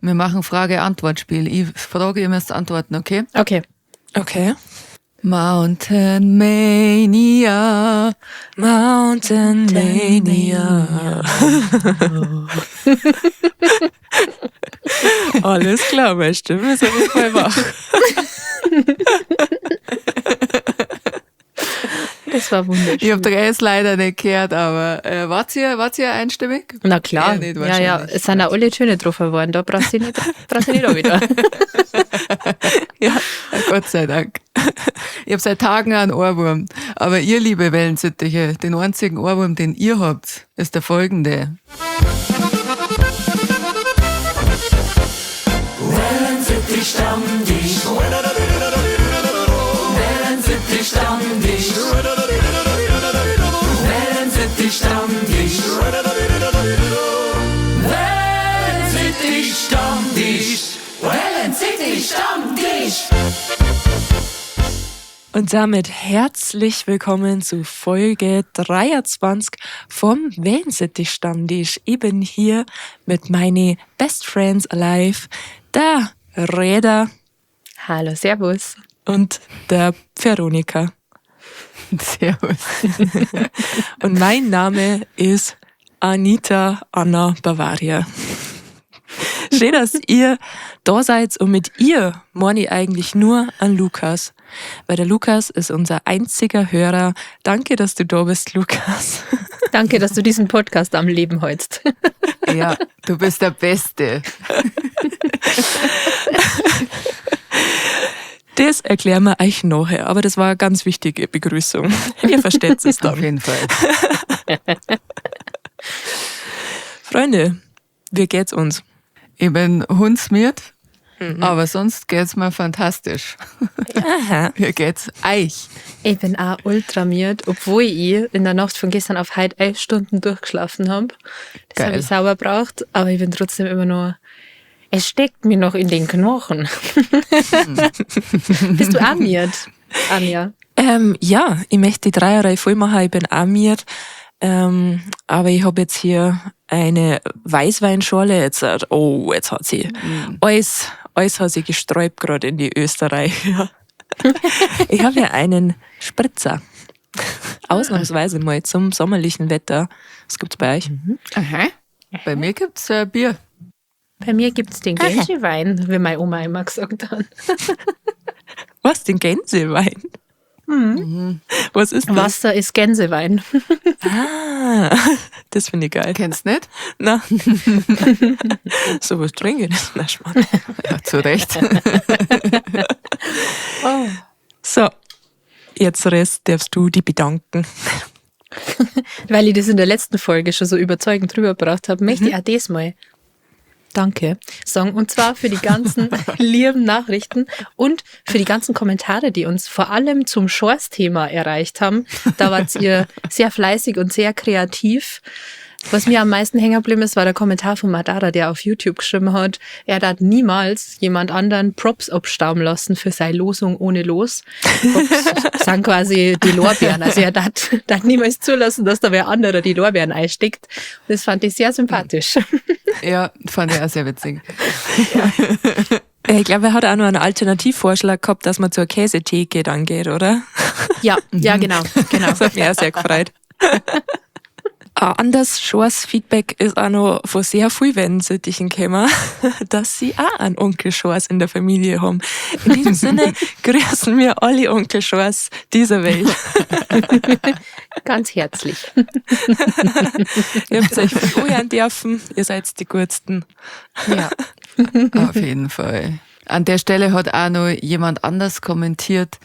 Wir machen Frage-Antwort-Spiel. Ich frage, ihr müsst antworten, okay? Okay. Okay. Mountain Mania. Mountain Mania. Alles klar, meine Stimme ist auf jeden Fall wach. Das war wunderschön. Ich habe drei leider nicht gehört, aber wart ihr einstimmig? Na klar. Ja, nicht ja, ja, wahrscheinlich. es sind auch alle Töne drauf geworden. Da brauchst du nicht, brauchst du nicht auch wieder. Ja. Gott sei Dank. Ich habe seit Tagen einen Ohrwurm. Aber ihr, liebe Wellensittiche, den einzigen Ohrwurm, den ihr habt, ist der folgende. Wellensittich-Stammtisch. Wellensittich-Stammtisch. Wellensittich-Stammtisch. Wellensittich-Stammtisch. Wellensittich-Stammtisch. Und damit herzlich willkommen zu Folge 23 vom Wellensittich-Stammtisch. Ich bin hier mit meinen Best Friends Alive, der Reda. Hallo, Servus. Und der Veronika. Servus. Und mein Name ist Anita Anna Bavaria. Schön, dass ihr da seid und mit ihr meine ich eigentlich nur an Lukas. Weil der Lukas ist unser einziger Hörer. Danke, dass du da bist, Lukas. Danke, dass du diesen Podcast am Leben hältst. Ja, du bist der Beste. Das erklären wir euch nachher, aber das war eine ganz wichtige Begrüßung. Ihr versteht es dann. Auf jeden Fall. Freunde, wie geht's uns? Ich bin hundsmiert, aber sonst geht's mir fantastisch. Aha. Wie geht's euch? Ich bin auch ultramiert, obwohl ich in der Nacht von gestern auf heute 11 Stunden durchgeschlafen habe. Das habe Geil. ich sauber braucht, aber ich bin trotzdem immer noch. Es steckt mir noch in den Knochen. Bist du auch miert, Anja? Ja, ich möchte die Dreierreihe voll machen, ich bin auch miert. Aber ich habe jetzt hier eine Weißweinschorle. Jetzt, oh, jetzt hat sie alles hat sie gesträubt gerade in die Österreicher. Ich habe ja einen Spritzer. Ausnahmsweise mal zum sommerlichen Wetter. Was gibt's bei euch? Aha. Bei mir gibt's Bier. Bei mir gibt's den Gänsewein, wie meine Oma immer gesagt hat. Was, den Gänsewein? Mhm. Was ist das? Wasser ist Gänsewein. Ah, das finde ich geil. Kennst du nicht? Na. So was trinke ich nicht. Na, Schmarrn. Ja, zu Recht. Oh. So, jetzt Rest, darfst du die bedanken. Weil ich das in der letzten Folge schon so überzeugend rübergebracht habe, möchte ich auch das mal Danke sagen. Und zwar für die ganzen lieben Nachrichten und für die ganzen Kommentare, die uns vor allem zum Schors-Thema erreicht haben. Da wart ihr sehr fleißig und sehr kreativ. Was mir am meisten hängen geblieben ist, war der Kommentar von Madara, der auf YouTube geschrieben hat, er hat niemals jemand anderen Props abstauben lassen für seine Losung ohne Los. Props sind quasi die Lorbeeren. Also er hat niemals zulassen, dass da wer anderer die Lorbeeren einsteckt. Das fand ich sehr sympathisch. Ja, fand ich auch sehr witzig. Ja. Ich glaube, er hat auch noch einen Alternativvorschlag gehabt, dass man zur Käsetheke dann geht, oder? Ja, ja, genau, genau. Das hat mich auch sehr gefreut. Ein anderes Schors-Feedback ist auch noch von sehr viel Wellensittichen gekommen, dass sie auch einen Onkel Schors in der Familie haben. In diesem Sinne grüßen wir alle Onkel Schors dieser Welt. Ganz herzlich. Ihr habt euch viel anhören dürfen, ihr seid die Gutsten. Ja. Auf jeden Fall. An der Stelle hat auch noch jemand anders kommentiert,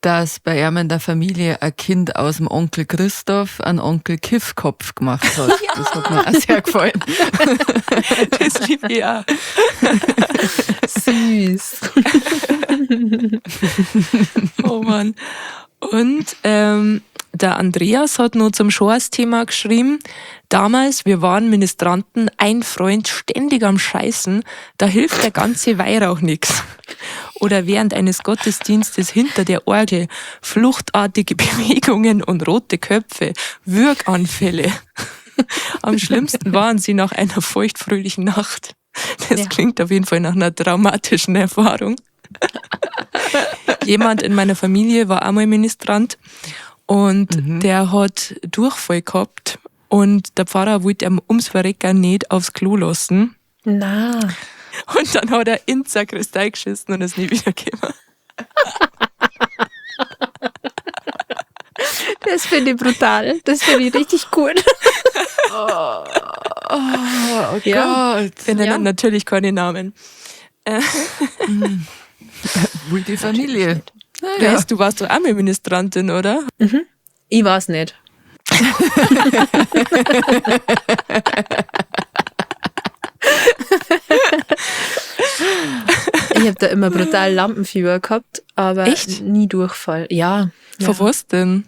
dass bei ihm in der Familie ein Kind aus dem Onkel Christoph einen Onkel Kiffkopf gemacht hat. Ja. Das hat mir auch sehr gefallen. Das lieb ich auch. Süß. Oh Mann. Und der Andreas hat noch zum Schors-Thema geschrieben, damals, wir waren Ministranten, ein Freund ständig am Scheißen, da hilft der ganze Weihrauch nix. Oder während eines Gottesdienstes hinter der Orgel, fluchtartige Bewegungen und rote Köpfe, Würganfälle. Am schlimmsten waren sie nach einer feuchtfröhlichen Nacht. Das Ja. klingt auf jeden Fall nach einer traumatischen Erfahrung. Jemand in meiner Familie war einmal Ministrant und der hat Durchfall gehabt und der Pfarrer wollte ihm ums Verrecken nicht aufs Klo lassen. Na, Und dann hat er in die Sakristei geschissen und ist nie wiedergekommen. das finde ich brutal. Das finde ich richtig gut. Oh Ja. Gott. Wir nennen Ja. natürlich keine Namen. Wohl die Familie. Naja. Weißt, du warst doch auch mal Ministrantin, oder? Ich weiß nicht. Ich habe da immer brutal Lampenfieber gehabt, aber Echt? nie Durchfall. Ja. Ja. Von was denn?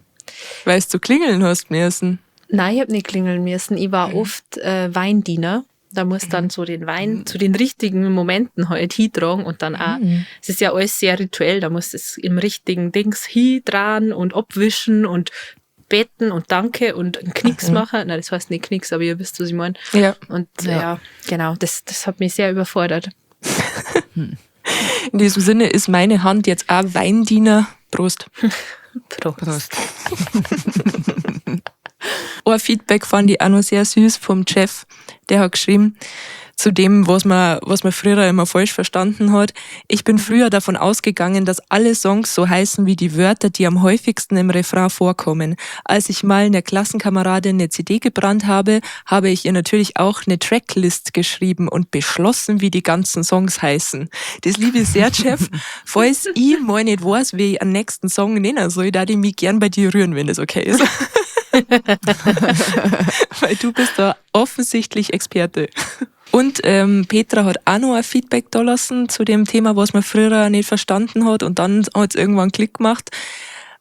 Weil du klingeln hast müssen. Nein, ich habe nicht klingeln müssen. Ich war oft Weindiener. Da muss dann so den Wein zu den richtigen Momenten halt hintragen und dann auch, es ist ja alles sehr rituell, da muss es im richtigen Dings hintragen und abwischen und beten und Danke und einen Knicks machen. Nein, das heißt nicht Knicks, aber ihr wisst, was ich meine. Ja. Und Ja. ja, genau, das hat mich sehr überfordert. In diesem Sinne ist meine Hand jetzt auch Weindiener. Prost. Prost. Prost. Ein Feedback fand ich auch noch sehr süß vom Jeff. Der hat geschrieben, zu dem, was man früher immer falsch verstanden hat. Ich bin früher davon ausgegangen, dass alle Songs so heißen wie die Wörter, die am häufigsten im Refrain vorkommen. Als ich mal einer Klassenkameradin eine CD gebrannt habe, habe ich ihr natürlich auch eine Tracklist geschrieben und beschlossen, wie die ganzen Songs heißen. Das liebe ich sehr, Jeff. Falls ich mal nicht weiß, wie ich am nächsten Song nennen soll, da ich mich gern bei dir rühren, wenn das okay ist. Weil du bist da offensichtlich Experte. Und Petra hat auch noch ein Feedback da lassen zu dem Thema, was man früher nicht verstanden hat und dann hat es irgendwann Klick gemacht.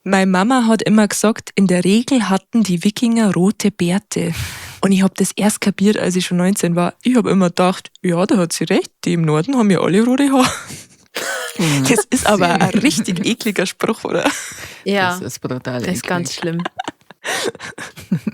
Meine Mama hat immer gesagt, in der Regel hatten die Wikinger rote Bärte. Und ich habe das erst kapiert, als ich schon 19 war. Ich habe immer gedacht, ja, da hat sie recht, die im Norden haben ja alle rote Haare. Das ist aber ein richtig ekliger Spruch, oder? Ja. Das ist brutal. Das ist eklig. ganz schlimm.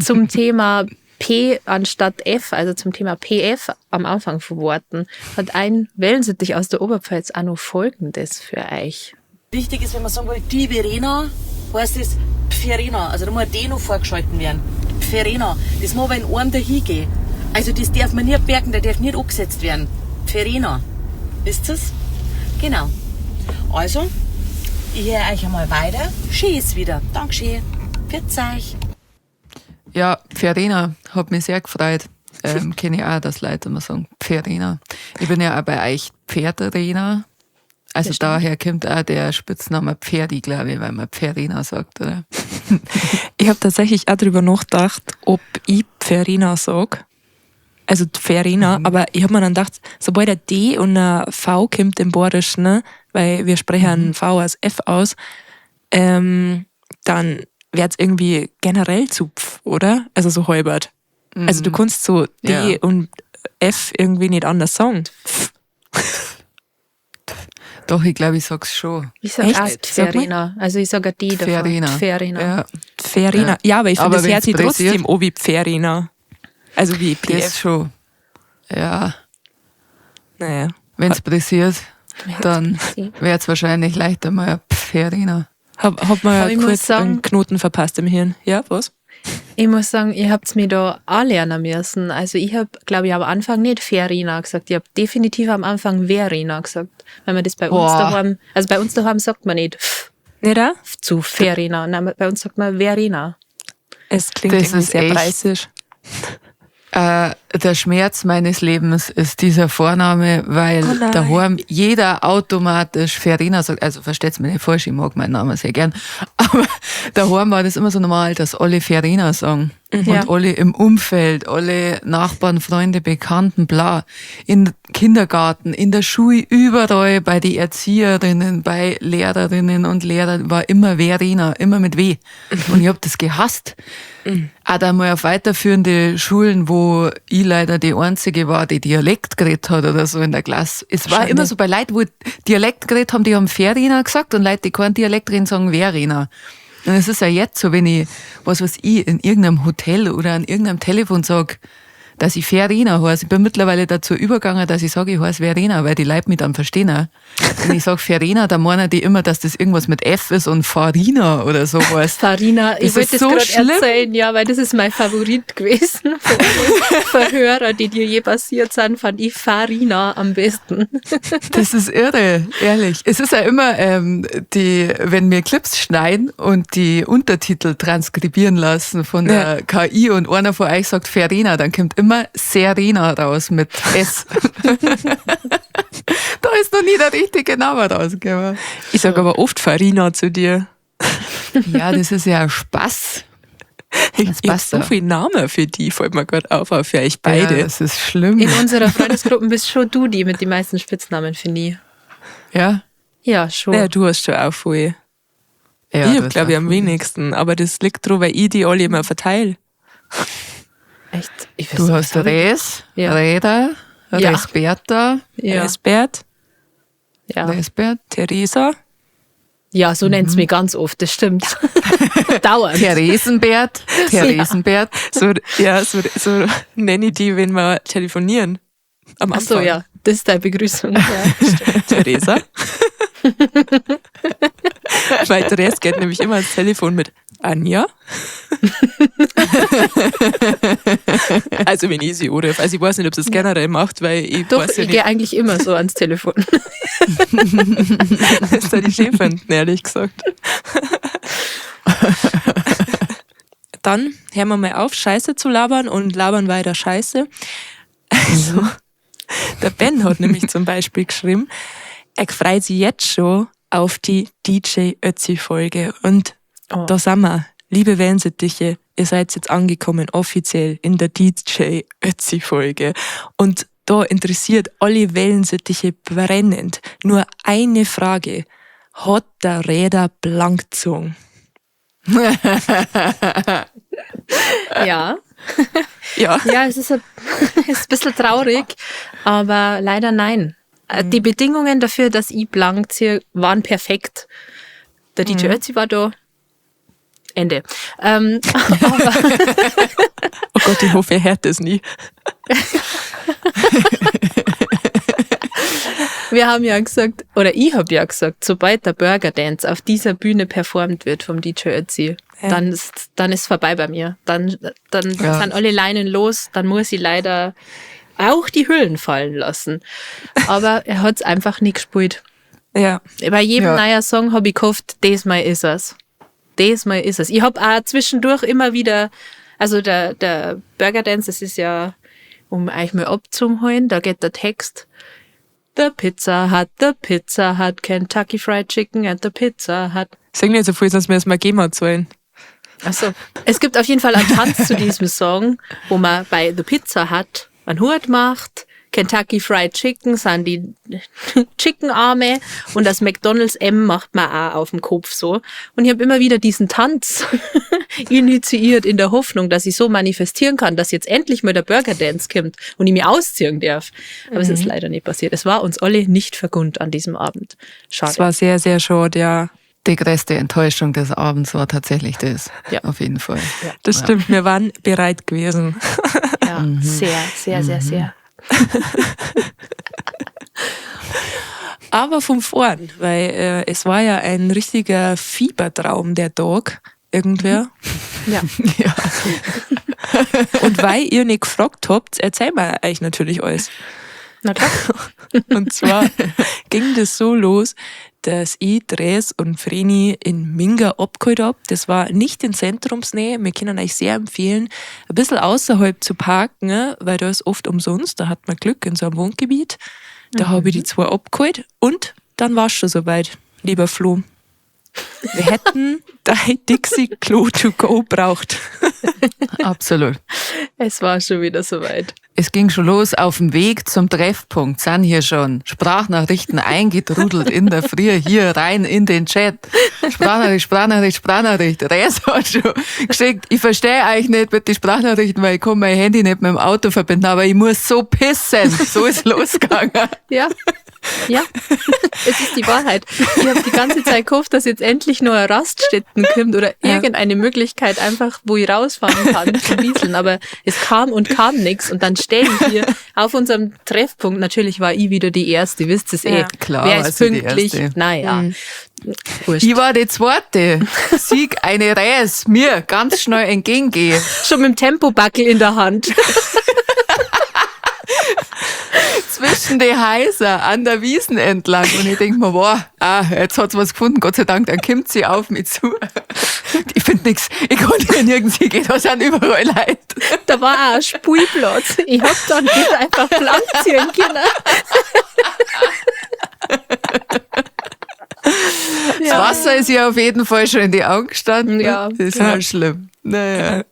Zum Thema P anstatt F, also zum Thema PF am Anfang von Worten, hat ein Wellensittich aus der Oberpfalz auch noch Folgendes für euch. Wichtig ist, wenn man sagen will, die Verena, heißt es Pferena. Also da muss ein D noch vorgeschalten werden. Pferena. Das muss aber in einem dahin gehen. Also das darf man nicht merken, der darf nicht angesetzt werden. Pferena. Wisst ihr's? Genau. Also, ich höre euch einmal weiter. Schön ist wieder. Dankeschön. Pfiat euch. Ja, Pferina hat mich sehr gefreut. Kenne ich auch, dass Leute immer sagen, Pferina. Ich bin ja auch bei euch Pferderena. Also daher kommt auch der Spitzname Pferdi, glaube ich, weil man Pferina sagt, oder? Ich habe tatsächlich auch drüber nachgedacht, ob ich Pferina sag. Also Pferina, aber ich habe mir dann gedacht, sobald ein D und ein V kommt im Bayerischen, ne, weil wir sprechen ein V als F aus, dann wird's irgendwie generell zu Pf, oder? Also so halbert. Also du kannst so D Ja. und F irgendwie nicht anders sagen. Pf. Doch, ich glaube, ich sag's schon. Ich sag Echt? auch Sag mal. Pferina. Also ich sag ein D davor. Pferina. Pferina. Ja, Pferina. Ja. Ja, aber ich finde, Aber das hört wenn's sich pressiert. trotzdem an wie Pferina. Also wie das PF. schon. Ja, Naja. wenn's pressiert, dann wird's wahrscheinlich leichter mal ein Pferina. Hab mal Aber ich muss kurz sagen- einen Knoten verpasst im Hirn. Ja, was? Ich muss sagen, ihr habt's mir da auch lernen müssen. Also ich hab, glaube ich, am Anfang nicht Verena gesagt. Ich hab definitiv am Anfang Verena gesagt. Weil man das bei uns Boah. daheim, also bei uns daheim sagt man nicht F Nicht auch? zu Verena. Nein, bei uns sagt man Verena. Es klingt Das irgendwie ist sehr echt- preisisch. Der Schmerz meines Lebens ist dieser Vorname, weil Oh nein. daheim jeder automatisch Verena sagt. Also versteht's mir nicht falsch, ich mag meinen Namen sehr gern. Aber daheim war das immer so normal, dass alle Verena sagen. Und Ja. alle im Umfeld, alle Nachbarn, Freunde, Bekannten, bla. In Kindergarten, in der Schule, überall, bei den Erzieherinnen, bei Lehrerinnen und Lehrern war immer Verena, immer mit W. Und ich hab das gehasst. Auch da mal auf weiterführende Schulen, wo ich leider die Einzige war, die Dialekt geredet hat oder so in der Klasse. Es war Schande. immer so bei Leuten, wo Dialekt geredet haben, die haben Verena gesagt und Leute, die keinen Dialekt reden, sagen Verena. Und es ist ja jetzt so, wenn ich, was weiß ich, in irgendeinem Hotel oder an irgendeinem Telefon sag, dass ich Verena heiße. Ich bin mittlerweile dazu übergegangen, dass ich sage, ich heiße Verena, weil die Leute mich dann verstehen. Auch. Wenn ich sage Verena, dann meinen die immer, dass das irgendwas mit F ist und Farina oder so heißt. Farina, ich Das wollte ist das so gerade schlimm. erzählen, ja, weil das ist mein Favorit gewesen. Von allen Verhörer, die dir je passiert sind, fand ich Farina am besten. Das ist irre, ehrlich. Es ist ja immer, wenn wir Clips schneiden und die Untertitel transkribieren lassen von der KI und einer von euch sagt Verena, dann kommt immer Serena raus mit S. Da ist noch nie der richtige Name rausgekommen. Ich sage aber oft Farina zu dir. Ja, das ist ja Spaß. Ich Das hab passt so ja. viele Namen für die, fällt mir gerade auf, auch für euch beide. Ja, das ist schlimm. In unserer Freundesgruppe bist schon du die mit den meisten Spitznamen, finde ich. Ja. Ja, schon. Ja, du hast schon auch viel. Ja, Ich du hab, hast glaube ich, auch am viel. wenigsten. Aber das liegt daran, weil ich die alle immer verteile. Echt? Ich weiß Du nicht, hast was hab ich? Res, Ja. Räder, Ja. Resberta, Ja. Esbert, Ja. Resbert, Theresa, Ja, so nennt's mich ganz oft, das stimmt. Dauernd. Theresenbert, Theresenbert. So, ja, so nenne ich die, wenn wir telefonieren. Am Ach so, Anfang. ja, das ist deine Begrüßung. Ja, stimmt. Theresa. Weil Therese geht nämlich immer ans Telefon mit Anja. Also wenn ich sie anrufe. Also ich weiß nicht, ob sie es generell macht, weil ich Doch, weiß ja ich nicht, gehe eigentlich immer so ans Telefon. was da die schön finden, ehrlich gesagt. Dann hören wir mal auf, Scheiße zu labern und labern weiter Scheiße. Also, der Ben hat nämlich zum Beispiel geschrieben, er freut sich jetzt schon auf die DJ Ötzi-Folge. Und Oh. da sind wir. Liebe Wellensittiche, ihr seid jetzt angekommen, offiziell in der DJ Ötzi-Folge. Und da interessiert alle Wellensittiche brennend nur eine Frage. Hat der Räder blank gezogen? Ja. Ja. Ja, es ist ein bisschen traurig, aber leider nein. Die Bedingungen dafür, dass ich blank ziehe, waren perfekt. Der DJ Ötzi war da. Ende. Aber Oh Gott, ich hoffe, er hört das nie. wir haben ja gesagt, oder ich habe ja gesagt, sobald der Burger Dance auf dieser Bühne performt wird vom DJ Ötzi, Ja. dann ist vorbei bei mir. Dann Ja. sind alle Leinen los, dann muss ich leider auch die Hüllen fallen lassen. Aber er hat's einfach nicht gespielt. Ja. Bei jedem Ja. neuen Song habe ich gehofft, diesmal ist es. Diesmal ist es. Ich habe auch zwischendurch immer wieder, also der Burger Dance, das ist ja, um euch mal abzuholen, da geht der Text. The Pizza Hut, the Pizza Hut, Kentucky Fried Chicken at the Pizza Hut. Sag nicht so viel, sonst müssen wir GEMA zahlen. Achso. Es gibt auf jeden Fall einen Tanz zu diesem Song, wo man bei The Pizza Hut einen Hut macht. Kentucky Fried Chicken sind die Chickenarme und das McDonald's M macht man auch auf dem Kopf so. Und ich habe immer wieder diesen Tanz initiiert in der Hoffnung, dass ich so manifestieren kann, dass jetzt endlich mal der Burger Dance kommt und ich mich ausziehen darf. Aber es ist leider nicht passiert. Es war uns alle nicht vergönnt an diesem Abend. Schade. Das war sehr, sehr schade, ja. Die größte Enttäuschung des Abends war tatsächlich das. Ja. Auf jeden Fall. Das stimmt, wir waren bereit gewesen. Ja, sehr, sehr, sehr, sehr. Aber von vorn, weil es war ja ein richtiger Fiebertraum, der Tag, irgendwer. Ja. Ja. Und weil ihr nicht gefragt habt, erzählen wir euch natürlich alles. Na klar. Und zwar ging das so los, dass ich Dres und Vreni in Minga abgeholt hab. Das war nicht in Zentrumsnähe. Wir können euch sehr empfehlen, ein bisschen außerhalb zu parken, ne, weil da ist oft umsonst. Da hat man Glück in so einem Wohngebiet. Da habe ich die zwei abgeholt und dann war es schon soweit, lieber Flo. Wir hätten dein Dixie Klo to go braucht. Absolut. Es war schon wieder soweit. Es ging schon los auf dem Weg zum Treffpunkt, sind hier schon Sprachnachrichten eingetrudelt in der Früh hier rein in den Chat. Sprachnachricht, Sprachnachricht, Sprachnachricht. Res hat schon geschickt. Ich verstehe euch nicht mit den Sprachnachrichten, weil ich kann mein Handy nicht mit dem Auto verbinden, aber ich muss so pissen. So ist losgegangen. Ja. Ja, es ist die Wahrheit. Ich habe die ganze Zeit gehofft, dass jetzt endlich noch eine Raststätten kommt oder irgendeine Möglichkeit einfach, wo ich rausfahren kann zum Wieseln. Aber es kam und kam nichts. Und dann stehe ich hier auf unserem Treffpunkt. Natürlich war ich wieder die Erste, wisst ihr es eh. Ja. Klar, Wer war ist sie die pünktlich? Erste. Naja. Wurscht. Ich war die Zweite. Sieg eine Reis mir ganz schnell entgegengehe. Schon mit dem Tempobackel in der Hand. Zwischen die Häuser an der Wiesen entlang. Und ich denk mir, boah, ah, jetzt hat's was gefunden, Gott sei Dank, dann kommt sie auf mich zu. Ich find nix, ich kann hier nirgends hingehen, da sind überall Leute. Da war auch ein Spielplatz. Ich hab dann nicht einfach blank ziehen können. Das Wasser ist ihr auf jeden Fall schon in die Augen gestanden. Ja. Das war schlimm. Naja.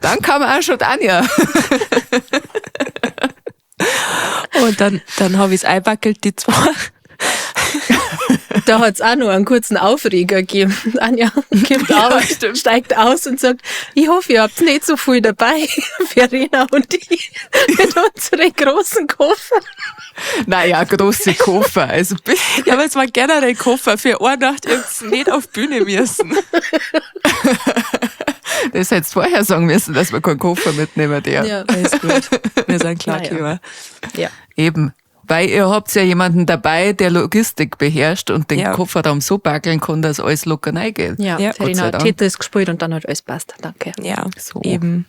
Dann kam auch schon Anja. Und dann habe ich es eingewackelt, die zwei. Da hat's auch noch einen kurzen Aufreger gegeben. Anja kommt aus, steigt aus und sagt, ich hoffe, ihr habt nicht so viel dabei, Verena und ich, mit unseren großen Koffer. Naja, große Koffer. Also bitte. Ja, aber es war generell Koffer. Für eine Nacht jetzt nicht auf Bühne müssen. Das hättest du vorher sagen müssen, dass wir keinen Koffer mitnehmen, der. Alles gut. Wir sind klar Naja. gekommen. Ja. Eben. Weil ihr habt ja jemanden dabei, der Logistik beherrscht und den Ja. Kofferraum so backeln kann, dass alles locker reingeht. Ja, Ja. Gott sei Verena hat Dank. Tetris gespielt und dann hat alles passt. Danke. Ja, So. eben.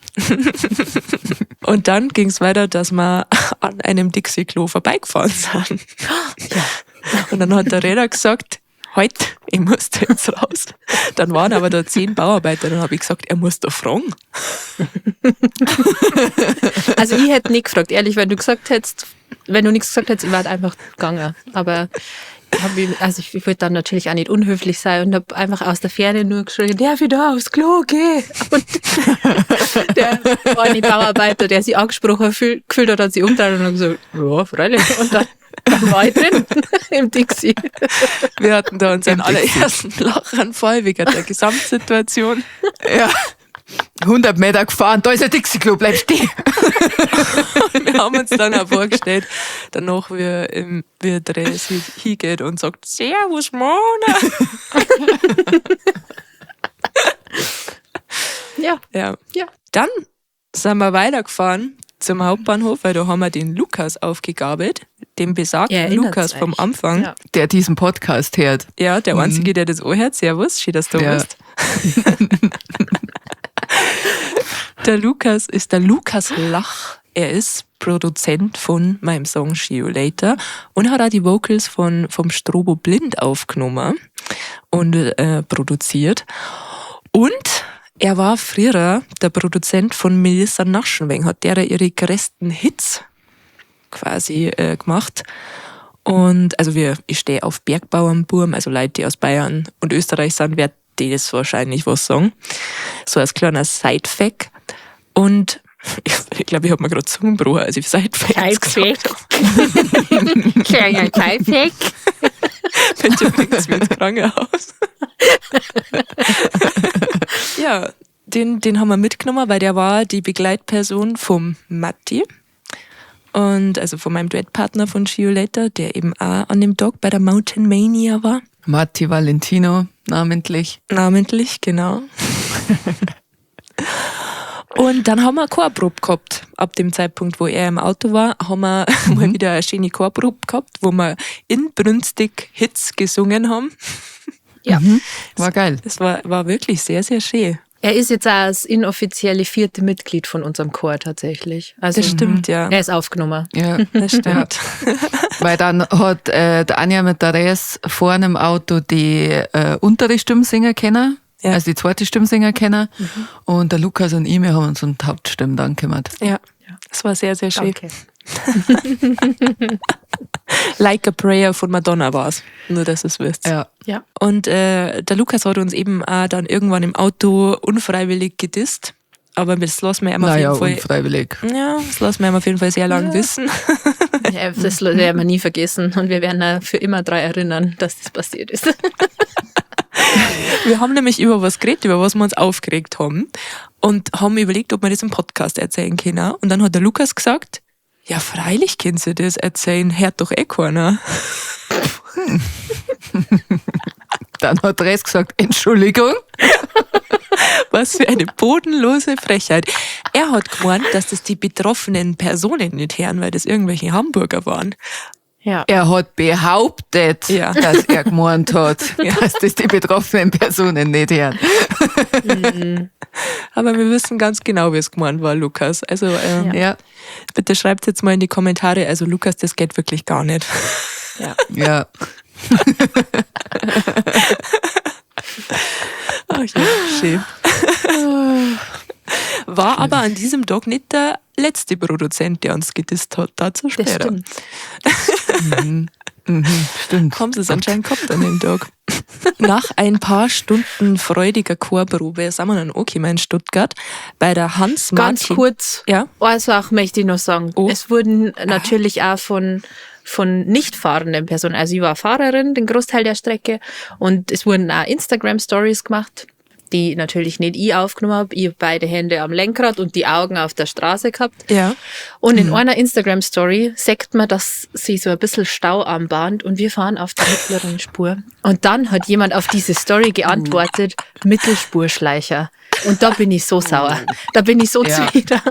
Und dann ging es weiter, dass wir an einem Dixie-Klo vorbeigefahren sind. Und dann hat der Räder gesagt, halt, ich muss da jetzt raus. Dann waren aber da 10 Bauarbeiter, dann habe ich gesagt, er muss da fragen. Also ich hätte nicht gefragt, ehrlich, wenn du gesagt hättest, wenn du nichts gesagt hättest, ich wäre einfach gegangen. Aber ich, hab, also ich wollte dann natürlich auch nicht unhöflich sein und habe einfach aus der Ferne nur geschrien, darf ich da aufs Klo gehen? Und der eine Bauarbeiter, der sich angesprochen gefühlt hat, hat sich umgedreht und hat gesagt, ja, freilich. Und dann war ich drin im Dixie. Wir hatten da unseren allerersten Lachanfall wegen der Gesamtsituation. Ja. 100 Meter gefahren, da ist ein Dixie-Klo, bleib stehen. Wir haben uns dann auch vorgestellt, danach, wie der sich hingeht und sagt, Servus, Mona. Ja, Ja. ja. Dann sind wir weitergefahren zum Hauptbahnhof, weil da haben wir den Lukas aufgegabelt, den besagten Ihr erinnert Lukas vom euch. Anfang. Ja, Ja. Der diesen Podcast hört. der Einzige, der das anhört. Servus, schön, dass du da Ja. bist. Der Lukas ist der Lukas Lach. Er ist Produzent von meinem Song See You Later und hat auch die Vocals vom Strobo Blind aufgenommen und produziert. Und er war früher der Produzent von Melissa Naschenweng, hat der ihre größten Hits quasi gemacht. Und also ich stehe auf Bergbauernburm, also Leute, die aus Bayern und Österreich sind, werden die das wahrscheinlich was sagen. So als kleiner Side-Fact. Und ich glaube, ich habe mir gerade Zungenbruch, als ich Side-Facts gesagt habe. Kleiner Side-Fact. Bitte bringt's mir ins Krankenhaus. Ja, den haben wir mitgenommen, weil der war die Begleitperson vom Matti. Und also von meinem Duettpartner von See You Later, der eben auch an dem Tag bei der Mountain Mania war. Matti Valentino, namentlich. Namentlich, genau. Und dann haben wir eine Chorprobe gehabt. Ab dem Zeitpunkt, wo er im Auto war, haben wir mal wieder eine schöne Chorprobe gehabt, wo wir inbrünstig Hits gesungen haben. Ja. War geil. Das war wirklich sehr, sehr schön. Er ist jetzt auch das inoffizielle 4. Mitglied von unserem Chor tatsächlich. Also, Das stimmt, ja. Er ist aufgenommen. Ja. Das stimmt. Weil dann hat die Anja mit der Res vorne im Auto die untere Stimmsinger kennen, Ja. also die zweite Stimmsinger kennen. Und der Lukas und ich, wir haben uns um die Hauptstimme dann gekümmert. Ja. Das war sehr, sehr schön. Danke. Like a Prayer von Madonna war's. Nur, dass es wisst. Ja. Ja. Und der Lukas hat uns eben auch dann irgendwann im Auto unfreiwillig gedisst. Aber das lassen wir ihm auf Naja, jeden Fall. unfreiwillig. Ja, das lassen wir ihm auf jeden Fall sehr lang wissen. Ja, das werden wir nie vergessen und wir werden auch für immer daran erinnern, dass das passiert ist. Wir haben nämlich über was geredet, über was wir uns aufgeregt haben. Und haben überlegt, ob wir das im Podcast erzählen können. Und dann hat der Lukas gesagt, Ja, freilich könnt ihr das erzählen, hört doch eh keiner. Dann hat Dres gesagt, Entschuldigung. Was für eine bodenlose Frechheit. Er hat gemeint, dass das die betroffenen Personen nicht hören, weil das irgendwelche Hamburger waren. Ja. Er hat behauptet, Ja. dass er gemeint hat, dass das die betroffenen Personen nicht hören. Aber wir wissen ganz genau, wie es gemeint war, Lukas. Also Ja, bitte schreibt jetzt mal in die Kommentare. Also Lukas, das geht wirklich gar nicht. Ja. ja. Ach ja, schön. War aber an diesem Tag nicht der letzte Produzent, der uns gedisst hat. Dazu Das später. stimmt. Stimmt. Haben sie es anscheinend gehabt an dem Tag. Nach ein paar Stunden freudiger Chorprobe sind wir dann angekommen in Stuttgart bei der Hans Ganz Martin. kurz, Ja. eine Sache möchte ich noch sagen. Oh. Es wurden natürlich auch von nicht fahrenden Personen, also ich war Fahrerin den Großteil der Strecke und es wurden auch Instagram-Stories gemacht, die natürlich nicht ich aufgenommen habe. Ich hab beide Hände am Lenkrad und die Augen auf der Straße gehabt. Ja. Und in einer Instagram-Story sagt man, dass sie so ein bisschen Stau anbahnt und wir fahren auf der mittleren Spur. Und dann hat jemand auf diese Story geantwortet, Mittelspurschleicher. Und da bin ich so sauer. Da bin ich so Ja. zuwider.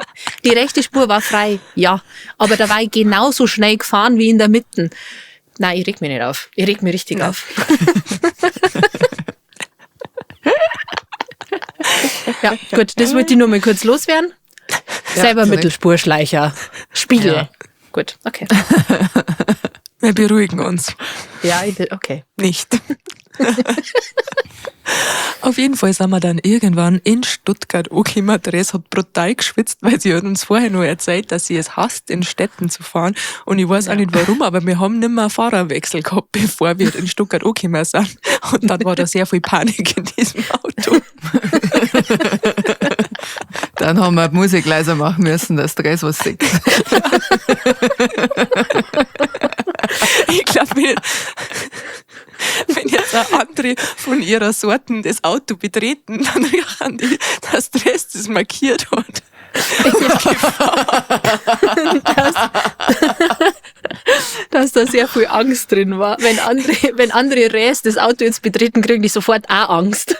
Die rechte Spur war frei, ja. Aber da war ich genauso schnell gefahren wie in der Mitte. Nein, ich reg mich nicht auf. Ich reg mich richtig auf. Ja, gut, das wollte ich nur mal kurz loswerden. Selber zu Recht. Mittelspurschleicher. Spiegel. Ja. Gut, okay. Wir beruhigen uns. Ja, ich, okay. Nicht. Auf jeden Fall sind wir dann irgendwann in Stuttgart angekommen. Therese hat brutal geschwitzt, weil sie hat uns vorher nur erzählt, dass sie es hasst, in Städten zu fahren. Und ich weiß auch nicht warum, aber wir haben nicht mehr einen Fahrerwechsel gehabt, bevor wir in Stuttgart angekommen sind. Und dann war da sehr viel Panik in diesem Auto. Dann haben wir die Musik leiser machen müssen, dass Dres was sieht. Ich glaube, wenn jetzt auch andere von ihrer Sorten das Auto betreten, dann riechen die, dass Therese das markiert hat. Dass da sehr viel Angst drin war. Wenn andere Räs das Auto jetzt betreten, kriegen die sofort auch Angst.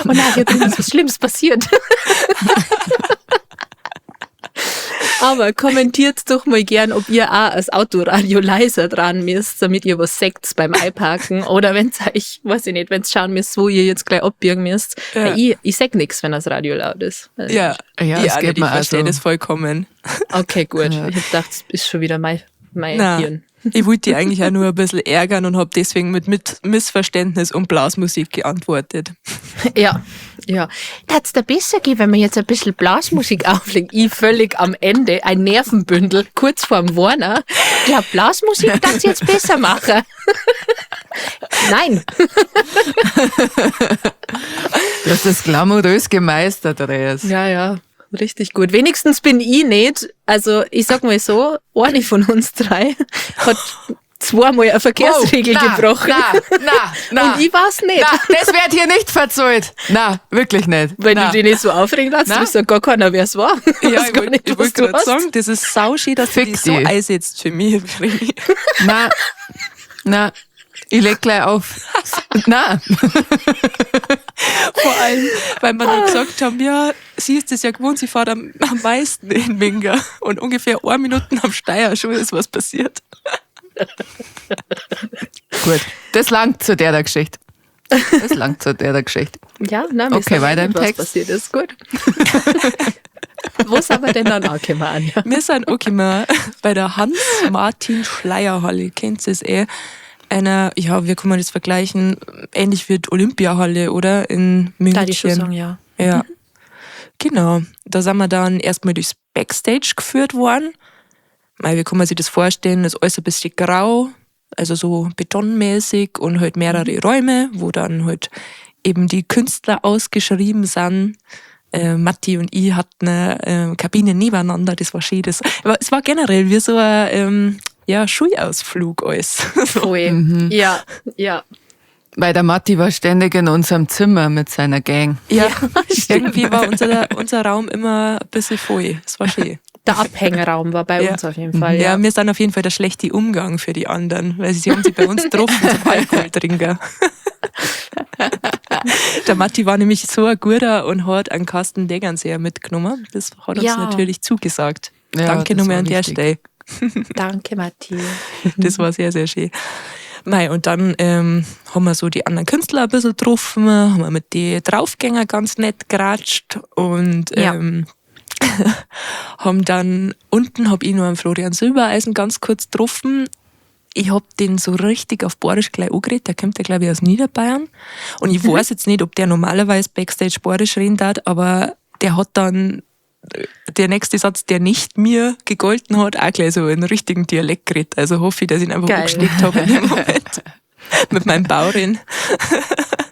Und nein, hier drin ist was Schlimmes passiert. Aber kommentiert doch mal gern, ob ihr auch das Autoradio leiser dran müsst, damit ihr was seht beim Einparken. Oder wenn's euch, weiß ich nicht, wenn's schauen müsst, wo ihr jetzt gleich abbiegen müsst. Ja. Weil Ich sag nix, wenn das Radio laut ist. Also, Ja, Ja, ich es auch geht nicht, ich mir auch verstehe so. das vollkommen. Okay, gut. Ja. Ich hab gedacht, es ist schon wieder mein Na, Hirn. ich wollte die eigentlich auch nur ein bisschen ärgern und habe deswegen mit Missverständnis und Blasmusik geantwortet. Ja, ja. Hat's da besser gehen, wenn wir jetzt ein bisschen Blasmusik auflegen? Ich völlig am Ende, ein Nervenbündel, kurz vorm Warner. Ich glaub, Blasmusik darf's jetzt besser machen. Nein. Du hast das glamourös gemeistert, Dres. Ja, ja. Richtig gut. Wenigstens bin ich nicht, also ich sag mal so, eine von uns drei hat zweimal eine Verkehrsregel na, gebrochen. Na, na, Und ich war's nicht. Na, das wird hier nicht verzollt. Na, wirklich nicht. Wenn na. du dich nicht so aufregen lässt, Na? weiß ja gar keiner, wer es war. Ja, Weiß ich gar wollte nicht, was wollt du gerade hast. sagen, das ist sauschön, dass du Fick dich so die. einsetzt für mich. Vreni. Na, na, ich leg gleich auf. Na, Vor allem, weil wir dann gesagt haben, ja, sie ist es ja gewohnt, sie fährt am meisten in Minga. Und ungefähr 1 Minute am Steier schon ist was passiert. gut. Das langt zu der Geschichte. Das langt zu der Geschichte. Ja, nein, mir Okay, ist weiter im was Text. passiert ist. Gut. Wo sind wir denn dann angekommen, Anja? Wir sind angekommen bei der Hans-Martin-Schleyer-Halle. Kennt ihr es eh? Einer, ja, wie kann man das vergleichen? Ähnlich wird Olympiahalle, oder? In München. Da die schon sagen, ja. Ja. Genau. Da sind wir dann erstmal durchs Backstage geführt worden. Mei, wie kann man sich das vorstellen? Das ist alles ein bisschen grau, also so betonmäßig und halt mehrere Räume, wo dann halt eben die Künstler ausgeschrieben sind. Matti und ich hatten eine Kabine nebeneinander, das war schön. Es war generell wie so ein Schulausflug alles. Voll. Ja, ja. Weil der Matti war ständig in unserem Zimmer mit seiner Gang. Ja, irgendwie war unser Raum immer ein bisschen voll. Es war schön. Der Abhängraum war bei Ja. uns auf jeden Fall. Ja, Ja. wir sind auf jeden Fall der schlechte Umgang für die anderen, weil sie haben sich bei uns getroffen zum Alkohol trinken. Der Matti war nämlich so ein guter und hat einen Kasten Degernseer mitgenommen. Das hat uns Ja. natürlich zugesagt. Ja, Danke das nochmal war an der wichtig. Stelle. Danke, Matti. Das war sehr, sehr schön. Mei, und dann haben wir so die anderen Künstler ein bisschen getroffen, haben wir mit den Draufgänger ganz nett geratscht und Ja. haben dann unten hab ich nur einen Florian Silbereisen ganz kurz getroffen. Ich hab den so richtig auf Bayerisch gleich angeredet, der kommt ja, glaube ich, aus Niederbayern. Und ich weiß jetzt nicht, ob der normalerweise Backstage Bayerisch reden darf, aber der hat dann der nächste Satz, der nicht mir gegolten hat, auch gleich so einen richtigen Dialekt geredet. Also hoffe ich, dass ich ihn einfach Geil. angesteckt habe in dem Moment. Mit meinem Baurin.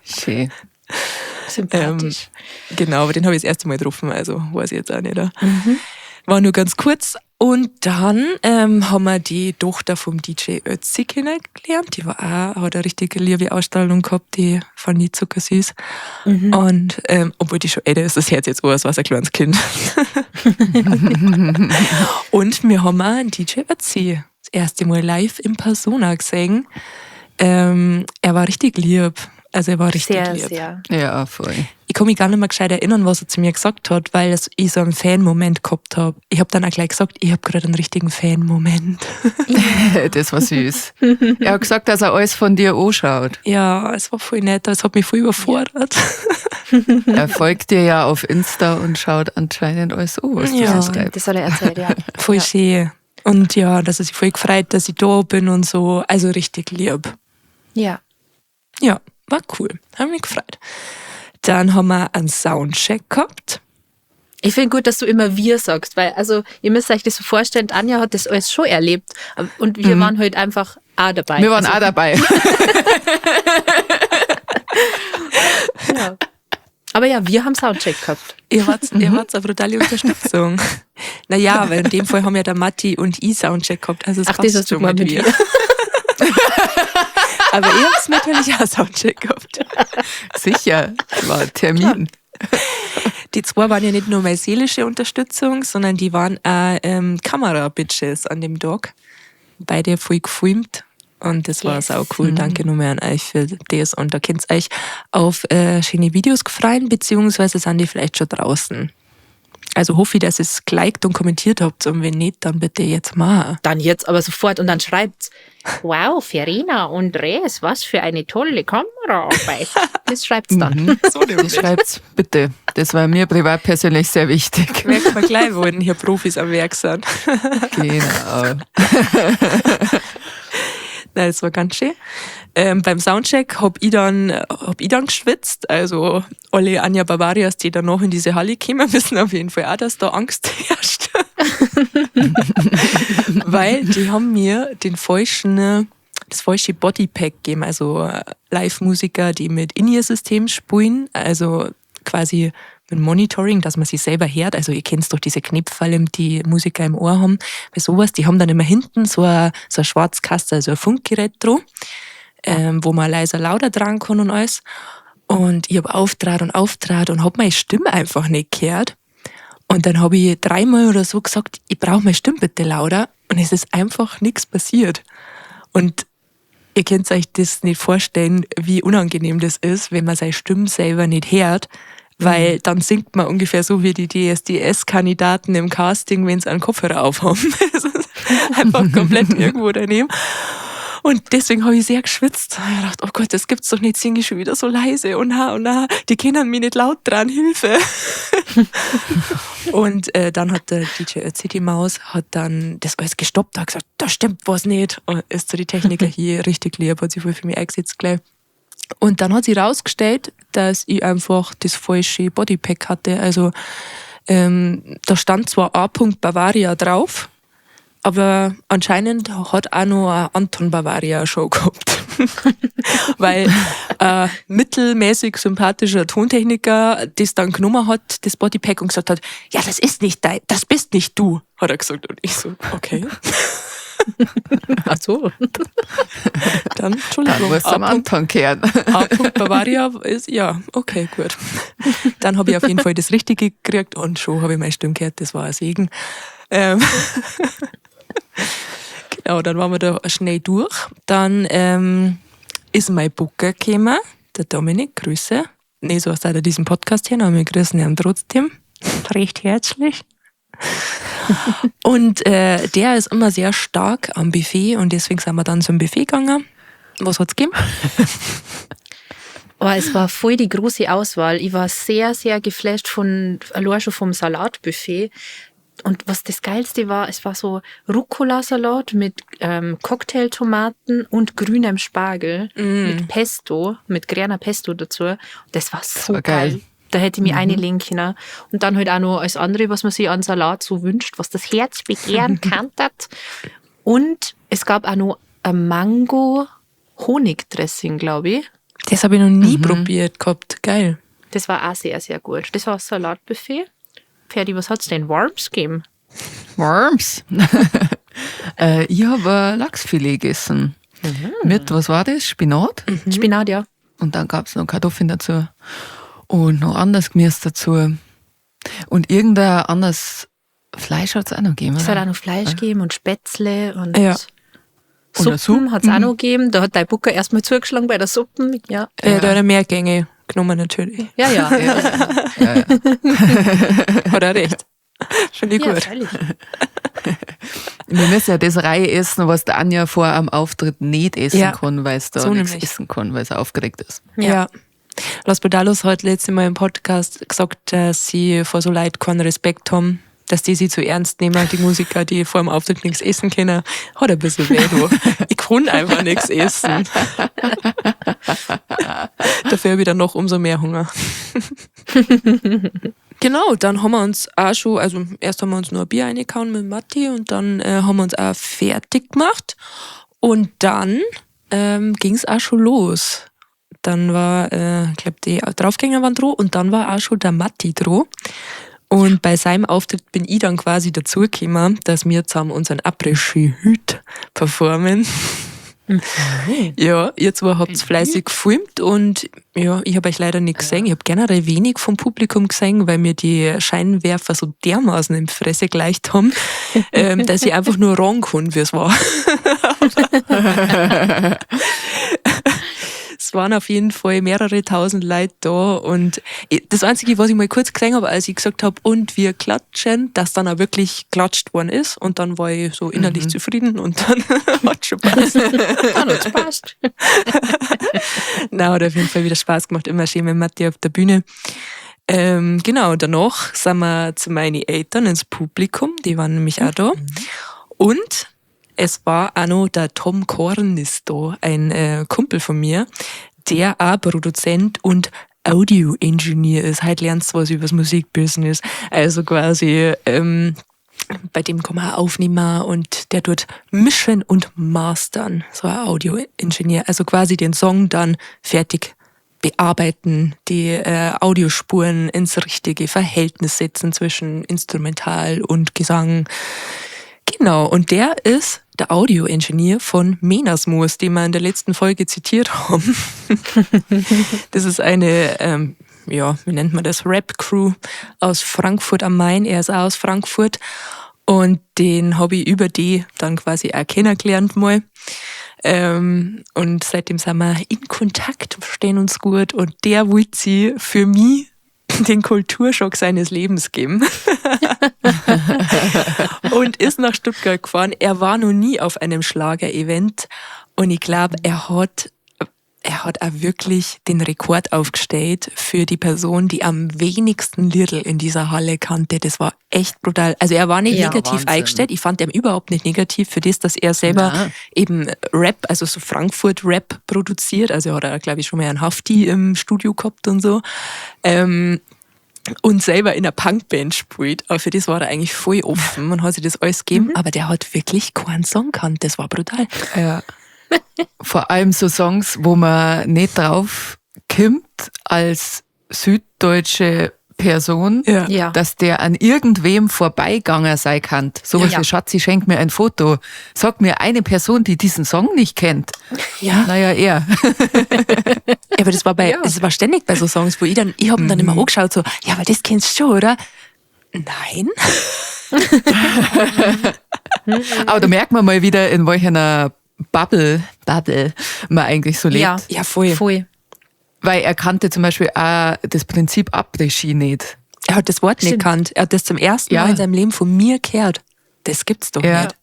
Schön. Sympathisch. Genau, aber den habe ich das erste Mal getroffen, also weiß ich jetzt auch nicht. ja. War nur ganz kurz. Und dann haben wir die Tochter vom DJ Ötzi kennengelernt. Die war auch, hat eine richtig liebe Ausstrahlung gehabt, die fand ich zuckersüß. Und obwohl die schon älter ist, das Herz jetzt auch, es war ein kleines Kind. Und wir haben auch einen DJ Ötzi das erste Mal live in Persona gesehen. Er war richtig lieb. Also er war richtig Sehr, lieb. sehr. Ja, voll. Ich kann mich gar nicht mehr gescheit erinnern, was er zu mir gesagt hat, weil ich so einen Fan-Moment gehabt habe. Ich habe dann auch gleich gesagt, ich habe gerade einen richtigen Fan-Moment. Das war süß. Er hat gesagt, dass er alles von dir anschaut. Ja, es war voll nett, es hat mich voll überfordert. Er folgt dir ja auf Insta und schaut anscheinend alles an, was Ja. du so schreibst. Das hat er erzählt, ja. Voll ja. schön. Und ja, dass er sich voll gefreut, dass ich da bin und so. Also richtig lieb. Ja. Ja, war cool. Haben mich gefreut. Dann haben wir einen Soundcheck gehabt. Ich finde gut, dass du immer wir sagst, weil, also, ihr müsst euch das so vorstellen, Anja hat das alles schon erlebt und wir waren halt einfach auch dabei. Wir waren also, auch dabei. Ja. Aber ja, wir haben Soundcheck gehabt. Ihr wart, ihr wart eine brutale Unterstützung. Naja, weil in dem Fall haben ja der Matti und ich Soundcheck gehabt. Also es Ach, das passt hast du schon gemeint mit mit wir. Aber ihr habt natürlich auch Soundcheck gehabt. Sicher, das war ein Termin. Die zwei waren ja nicht nur meine seelische Unterstützung, sondern die waren auch Kamera-Bitches an dem Tag. Beide voll gefilmt. Und das war Yes. sau cool. Danke nochmal an euch für das. Und da könnt ihr euch auf schöne Videos freuen, beziehungsweise sind die vielleicht schon draußen. Also hoffe ich, dass ihr es geliked und kommentiert habt. Und wenn nicht, dann bitte jetzt mal. Dann jetzt aber sofort und dann schreibt's. Wow, Verena und Res, was für eine tolle Kameraarbeit. Das schreibt's dann. So Das schreibt's bitte. Das war mir privat persönlich sehr wichtig. Merkt man gleich, wo denn hier Profis am Werk sind. Genau. Nein, das war ganz schön. Beim Soundcheck hab ich dann geschwitzt. Also alle Anja Bavarias, die danach in diese Halle kommen, wissen auf jeden Fall auch, dass da Angst herrscht. Weil die haben mir das falsche Bodypack gegeben. Also Live-Musiker, die mit In-Ear-System spielen, also quasi mit Monitoring, dass man sich selber hört. Also ihr kennt doch diese Knöpfe, die Musiker im Ohr haben. Bei sowas, die haben dann immer hinten so ein Schwarzkasten, also ein Funkgerät dran, wo man leiser lauter dran kann und alles. Und ich hab auftrat und auftrat und hab meine Stimme einfach nicht gehört. Und dann hab ich dreimal oder so gesagt, ich brauche meine Stimme bitte lauter. Und es ist einfach nichts passiert. Und ihr könnt euch das nicht vorstellen, wie unangenehm das ist, wenn man seine Stimme selber nicht hört, weil dann singt man ungefähr so wie die DSDS-Kandidaten im Casting, wenn sie einen Kopfhörer aufhaben. Das ist einfach komplett irgendwo daneben. Und deswegen habe ich sehr geschwitzt. Ich hab gedacht, oh Gott, das gibt's doch nicht, singe ich schon wieder so leise und na, die können mich nicht laut dran, Hilfe. Und dann hat der DJ Ötzi die Maus, hat dann das alles gestoppt, hat gesagt, da stimmt was nicht. Und ist zu die Techniker hier richtig lieb, hat sich voll für mich eingesetzt gleich. Und dann hat sie rausgestellt, dass ich einfach das falsche Bodypack hatte. Also da stand zwar A. Bavaria drauf, aber anscheinend hat auch noch ein Anton Bavaria eine Show gehabt. Weil mittelmäßig sympathischer Tontechniker das dann genommen hat, das Bodypack, und gesagt hat, ja, das ist nicht dein, das bist nicht du, hat er gesagt. Und ich so, okay. Ach so. Dann, Entschuldigung. Dann musst du am Anton kehren. A. Bavaria ist, ja, okay, gut. Dann habe ich auf jeden Fall das Richtige gekriegt und schon habe ich meine Stimme gehört, das war ein Segen. Genau, dann waren wir da schnell durch. Dann ist mein Booker gekommen, der Dominik, Grüße. Nee, so hast du diesen Podcast hier, aber wir grüßen ihn trotzdem. Recht herzlich. Und der ist immer sehr stark am Buffet und deswegen sind wir dann zum Buffet gegangen. Was hat's gegeben? Oh, es war voll die große Auswahl. Ich war sehr, sehr geflasht von, allein schon vom Salatbuffet. Und was das Geilste war, es war so Rucola-Salat mit Cocktailtomaten und grünem Spargel mit Pesto, mit grüner Pesto dazu. Das war so war geil. geil. Da hätte ich mich einlegen können. Und dann halt auch noch alles andere, was man sich an Salat so wünscht, was das Herz begehren kann. Und es gab auch noch ein Mango-Honigdressing, glaube ich. Das habe ich noch nie probiert gehabt. Geil. Das war auch sehr, sehr gut. Das war das Salatbuffet. Ferdi, was hat's denn? Worms gegeben? Worms. Ich habe Lachsfilet gegessen. Mit, was war das? Spinat? Spinat, ja. Und dann gab's noch Kartoffeln dazu. Und noch anderes Gemüse dazu. Und irgendein anderes Fleisch hat's auch noch gegeben, Es oder? hat auch noch Fleisch gegeben und Spätzle und Ja. Und eine Suppen hat's auch noch gegeben. Da hat dein Booker erstmal zugeschlagen bei der Suppen. Ja. Da hat er mehr Gänge genommen natürlich. Ja, ja. Ja, ja. Ja. Hat er recht. Finde ich Ja, gut. freilich. Wir müssen ja das Reihe essen, was der Anja vor am Auftritt nicht essen Ja. kann, weil es da So nichts nämlich. essen kann, weil es aufgeregt ist. Ja. Los Pedalos hat letztes Mal im Podcast gesagt, dass sie vor so Leuten keinen Respekt haben, dass die sie zu ernst nehmen, die Musiker, die vor dem Auftritt nichts essen können. Hat ein bisschen weh, du. Ich kann einfach nichts essen. Dafür habe ich dann noch umso mehr Hunger. Genau, dann haben wir uns auch schon, also erst haben wir uns nur ein Bier reingehauen mit Matti und dann haben wir uns auch fertig gemacht. Und dann ging's auch schon los. Dann war, ich glaub, die Draufgänger waren dran und dann war auch schon der Matti dran. Und bei seinem Auftritt bin ich dann quasi dazugekommen, dass wir zusammen unseren Après-Ski-Hüt performen. Ja, ihr zwei habt's fleißig gefilmt und ja, ich hab euch leider nicht gesehen. Ich hab generell wenig vom Publikum gesehen, weil mir die Scheinwerfer so dermaßen in die Fresse geleicht haben, dass ich einfach nur ran kann, wie es war. Es waren auf jeden Fall mehrere tausend Leute da und das Einzige, was ich mal kurz gesehen habe, als ich gesagt hab, und wir klatschen, dass dann auch wirklich geklatscht worden ist und dann war ich so innerlich zufrieden und dann hat schon passt. Dann hat's passt. Na, hat auf jeden Fall wieder Spaß gemacht, immer schön mit Matti auf der Bühne. Genau, danach sind wir zu meinen Eltern ins Publikum, die waren nämlich auch da. Und es war auch noch der Tom Kornis da, ein Kumpel von mir, der auch Produzent und Audio-Engineer ist. Heute lernst du was übers Musikbusiness. Also quasi, bei dem kann man auch aufnehmen und der tut mischen und mastern, so ein Audio-Engineer. Also quasi den Song dann fertig bearbeiten, die Audiospuren ins richtige Verhältnis setzen zwischen Instrumental und Gesang. Genau, und der ist der Audio-Engineer von Menasmoos, den wir in der letzten Folge zitiert haben. Das ist eine, ja, wie nennt man das, Rap-Crew aus Frankfurt am Main. Er ist auch aus Frankfurt. Und den hab ich über die dann quasi auch kennengelernt mal. Und seitdem sind wir in Kontakt, verstehen uns gut. Und der wollte sie für mich den Kulturschock seines Lebens geben. Und ist nach Stuttgart gefahren. Er war noch nie auf einem Schlager-Event. Und ich glaub, er hat auch wirklich den Rekord aufgestellt für die Person, die am wenigsten Liedl in dieser Halle kannte. Das war echt brutal. Also er war nicht negativ Wahnsinn. eingestellt. Ich fand ihn überhaupt nicht negativ für das, dass er selber eben Rap, also so Frankfurt-Rap produziert. Also er hat auch, glaub ich, schon mal einen Hafti im Studio gehabt und so. Und selber in einer Punkband spielt. Aber für das war er eigentlich voll offen und hat sich das alles gegeben. Aber der hat wirklich keinen Song gekannt. Das war brutal. Ja. Vor allem so Songs, wo man nicht drauf kommt als süddeutsche Person, dass der an irgendwem vorbeigegangen sein kann. Sowas wie Schatzi, schenk mir ein Foto. Sag mir eine Person, die diesen Song nicht kennt. Naja, er. Ja, aber das war bei, es war ständig bei so Songs, wo ich dann, ich hab ihn dann immer angeschaut, so, ja, aber das kennst du schon, oder? Nein. Aber da merkt man mal wieder, in welcher Bubble, Bubble man eigentlich so lebt. Ja. Ja, voll. Voll. Weil er kannte zum Beispiel auch das Prinzip Après-Ski nicht. Er hat das Wort nicht Stimmt. gekannt. Er hat das zum ersten Ja. Mal in seinem Leben von mir gehört. Das gibt's doch Ja. nicht.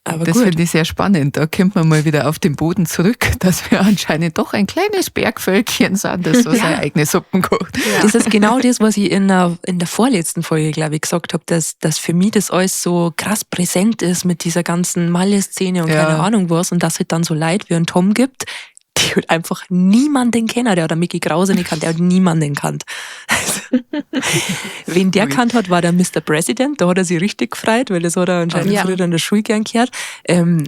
Aber Das gut. finde ich sehr spannend. Da kommt man mal wieder auf den Boden zurück, dass wir anscheinend doch ein kleines Bergvölkchen sind, das so seine eigene Suppen kocht. Das ist genau das, was ich in der vorletzten Folge, glaube ich, gesagt habe, dass für mich das alles so krass präsent ist mit dieser ganzen Malle-Szene und Ja. keine Ahnung was und dass halt dann so Leute wie einen Tom gibt, die halt einfach niemanden kennen. Der hat einen Mickey Krause nicht kannt, der hat niemanden kannt. Also, wen der kannt hat, war der Mr. President. Da hat er sich richtig gefreut, weil das hat er anscheinend Ja. früher in der Schule gern gehört.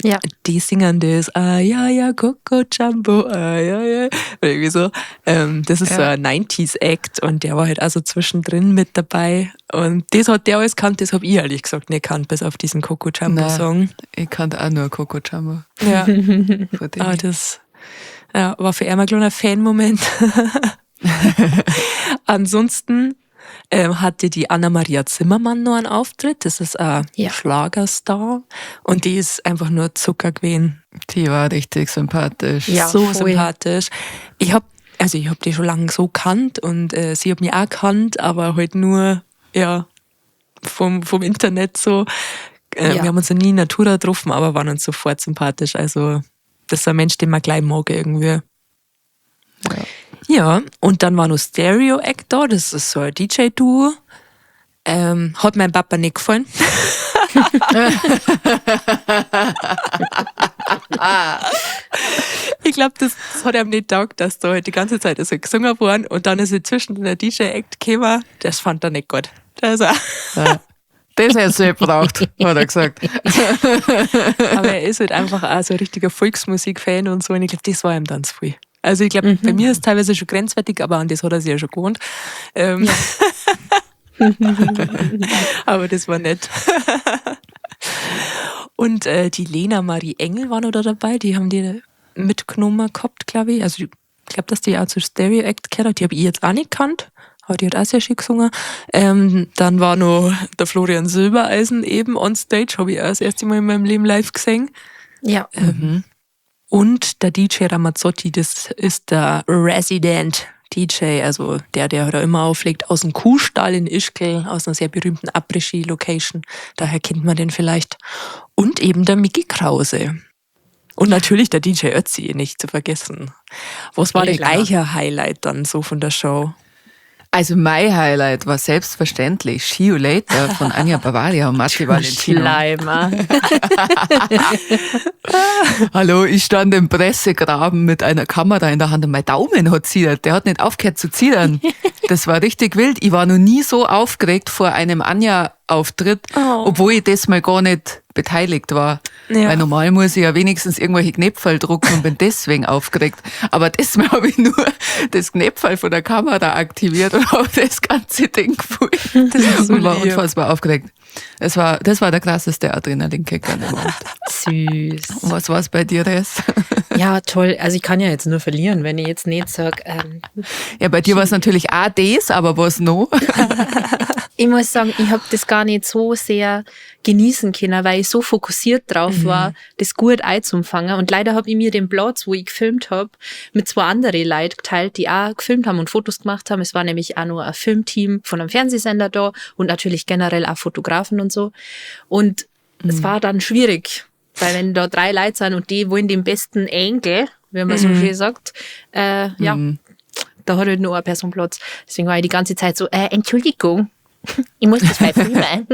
Ja. Die singen das, ah ja, ja, Coco Jumbo, ah ja, ja. Oder irgendwie so. Das ist so Ja. ein 90s-Act und der war halt also zwischendrin mit dabei. Und das hat der alles kannt, das hab ich ehrlich gesagt nicht kannt, bis auf diesen Coco Jumbo-Song. Ich kannte auch nur Coco Jumbo. Ja. Von dem Ah, das ja, war für ihn ein kleiner Fan-Moment. Ansonsten hatte die Anna-Maria Zimmermann noch einen Auftritt. Das ist ein Ja. Schlagerstar. Und die ist einfach nur Zucker gewesen. Die war richtig sympathisch. Ja, so voll. sympathisch. Ich hab, also ich hab die schon lange so kannt und sie hat mich auch kannt, aber halt nur, ja, vom Internet so. Ja. Wir haben uns noch nie in Natura getroffen, aber waren uns sofort sympathisch. Also, das ist ein Mensch, den man gleich mag irgendwie. Ja, und dann war noch Stereo Act da, das ist so ein DJ-Duo. Hat meinem Papa nicht gefallen. Ich glaube, das hat ihm nicht taugt, dass da halt die ganze Zeit so gesungen worden und dann ist inzwischen der DJ-Act gekommen. Das fand er nicht gut. Das auch. Ja. Das hätte er gebraucht, hat er gesagt. Aber er ist halt einfach auch so ein richtiger Volksmusik-Fan und so. Und ich glaube, das war ihm dann zu viel. Also ich glaube, bei mir ist es teilweise schon grenzwertig, aber an das hat er sich ja schon gewohnt. Aber das war nett. Und die Lena Marie Engel war noch da dabei, die haben die mitgenommen gehabt, glaube ich. Also ich glaube, dass die auch zu Stereo Act gehört hat. Die habe ich jetzt auch nicht gekannt, aber die hat auch sehr schön gesungen. Dann war noch der Florian Silbereisen eben on stage, habe ich auch das erste Mal in meinem Leben live gesehen. Ja. Und der DJ Ramazzotti, das ist der Resident DJ, also der da immer auflegt, aus dem Kuhstall in Ischgl, aus einer sehr berühmten Après-Ski-Location. Daher kennt man den vielleicht. Und eben der Mickey Krause. Und natürlich der DJ Ötzi, nicht zu vergessen. Was war denn Klar. gleicher Highlight dann so von der Show? Also mein Highlight war selbstverständlich See You Later von Anja Bavaria und Matti Valentino. Schleimer. Hallo, ich stand im Pressegraben mit einer Kamera in der Hand und mein Daumen hat zittert. Der hat nicht aufgehört zu zittern. Das war richtig wild. Ich war noch nie so aufgeregt vor einem Anja-Auftritt, obwohl ich das mal gar nicht beteiligt war. Ja. Weil normal muss ich ja wenigstens irgendwelche Knöpfe drucken und bin deswegen aufgeregt. Aber diesmal habe ich nur das Knöpfel von der Kamera aktiviert und habe das ganze Ding gefühlt. Das ist so und war lieb. unfassbar aufgeregt. Das war der krasseste Adrenalinkick an dem Abend. Süß. Und was war's bei dir, Rest? Ja, toll. Also ich kann ja jetzt nur verlieren, wenn ich jetzt nicht sag. Ja, bei dir war es natürlich auch das, aber was noch? Ich muss sagen, ich hab das gar nicht so sehr genießen können, weil ich so fokussiert drauf war, das gut einzufangen. Und leider hab ich mir den Platz, wo ich gefilmt hab, mit zwei anderen Leuten geteilt, die auch gefilmt haben und Fotos gemacht haben. Es war nämlich auch nur ein Filmteam von einem Fernsehsender da und natürlich generell auch Fotografen und so. Und es war dann schwierig, weil wenn da 3 Leute sind und die wollen den besten Engel, wie man so schön sagt, ja, da hat halt nur eine Person Platz. Deswegen war ich die ganze Zeit so, Entschuldigung, ich muss das mal filmen.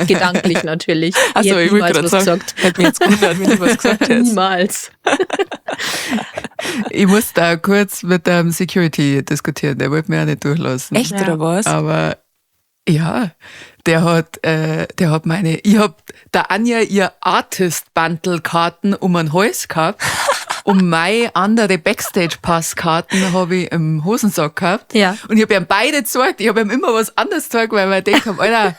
Gedanklich natürlich. Achso, hätte ich wollte niemals gerade was sagen, gesagt. hätte mich jetzt gewundert, wenn du was gesagt hättest. Niemals. Ich muss da kurz mit dem Security diskutieren, der wollte mir ja nicht durchlassen. Echt, Ja. oder was? Aber ja, der hat meine, ich hab der Anja ihr Artist-Bundle-Karten um den Hals gehabt und meine andere Backstage-Pass-Karten hab ich im Hosensack gehabt. Ja. Und ich hab ihm beide gezeigt, ich hab ihm immer was anderes gezeigt, weil ich mir gedacht hab, Alter,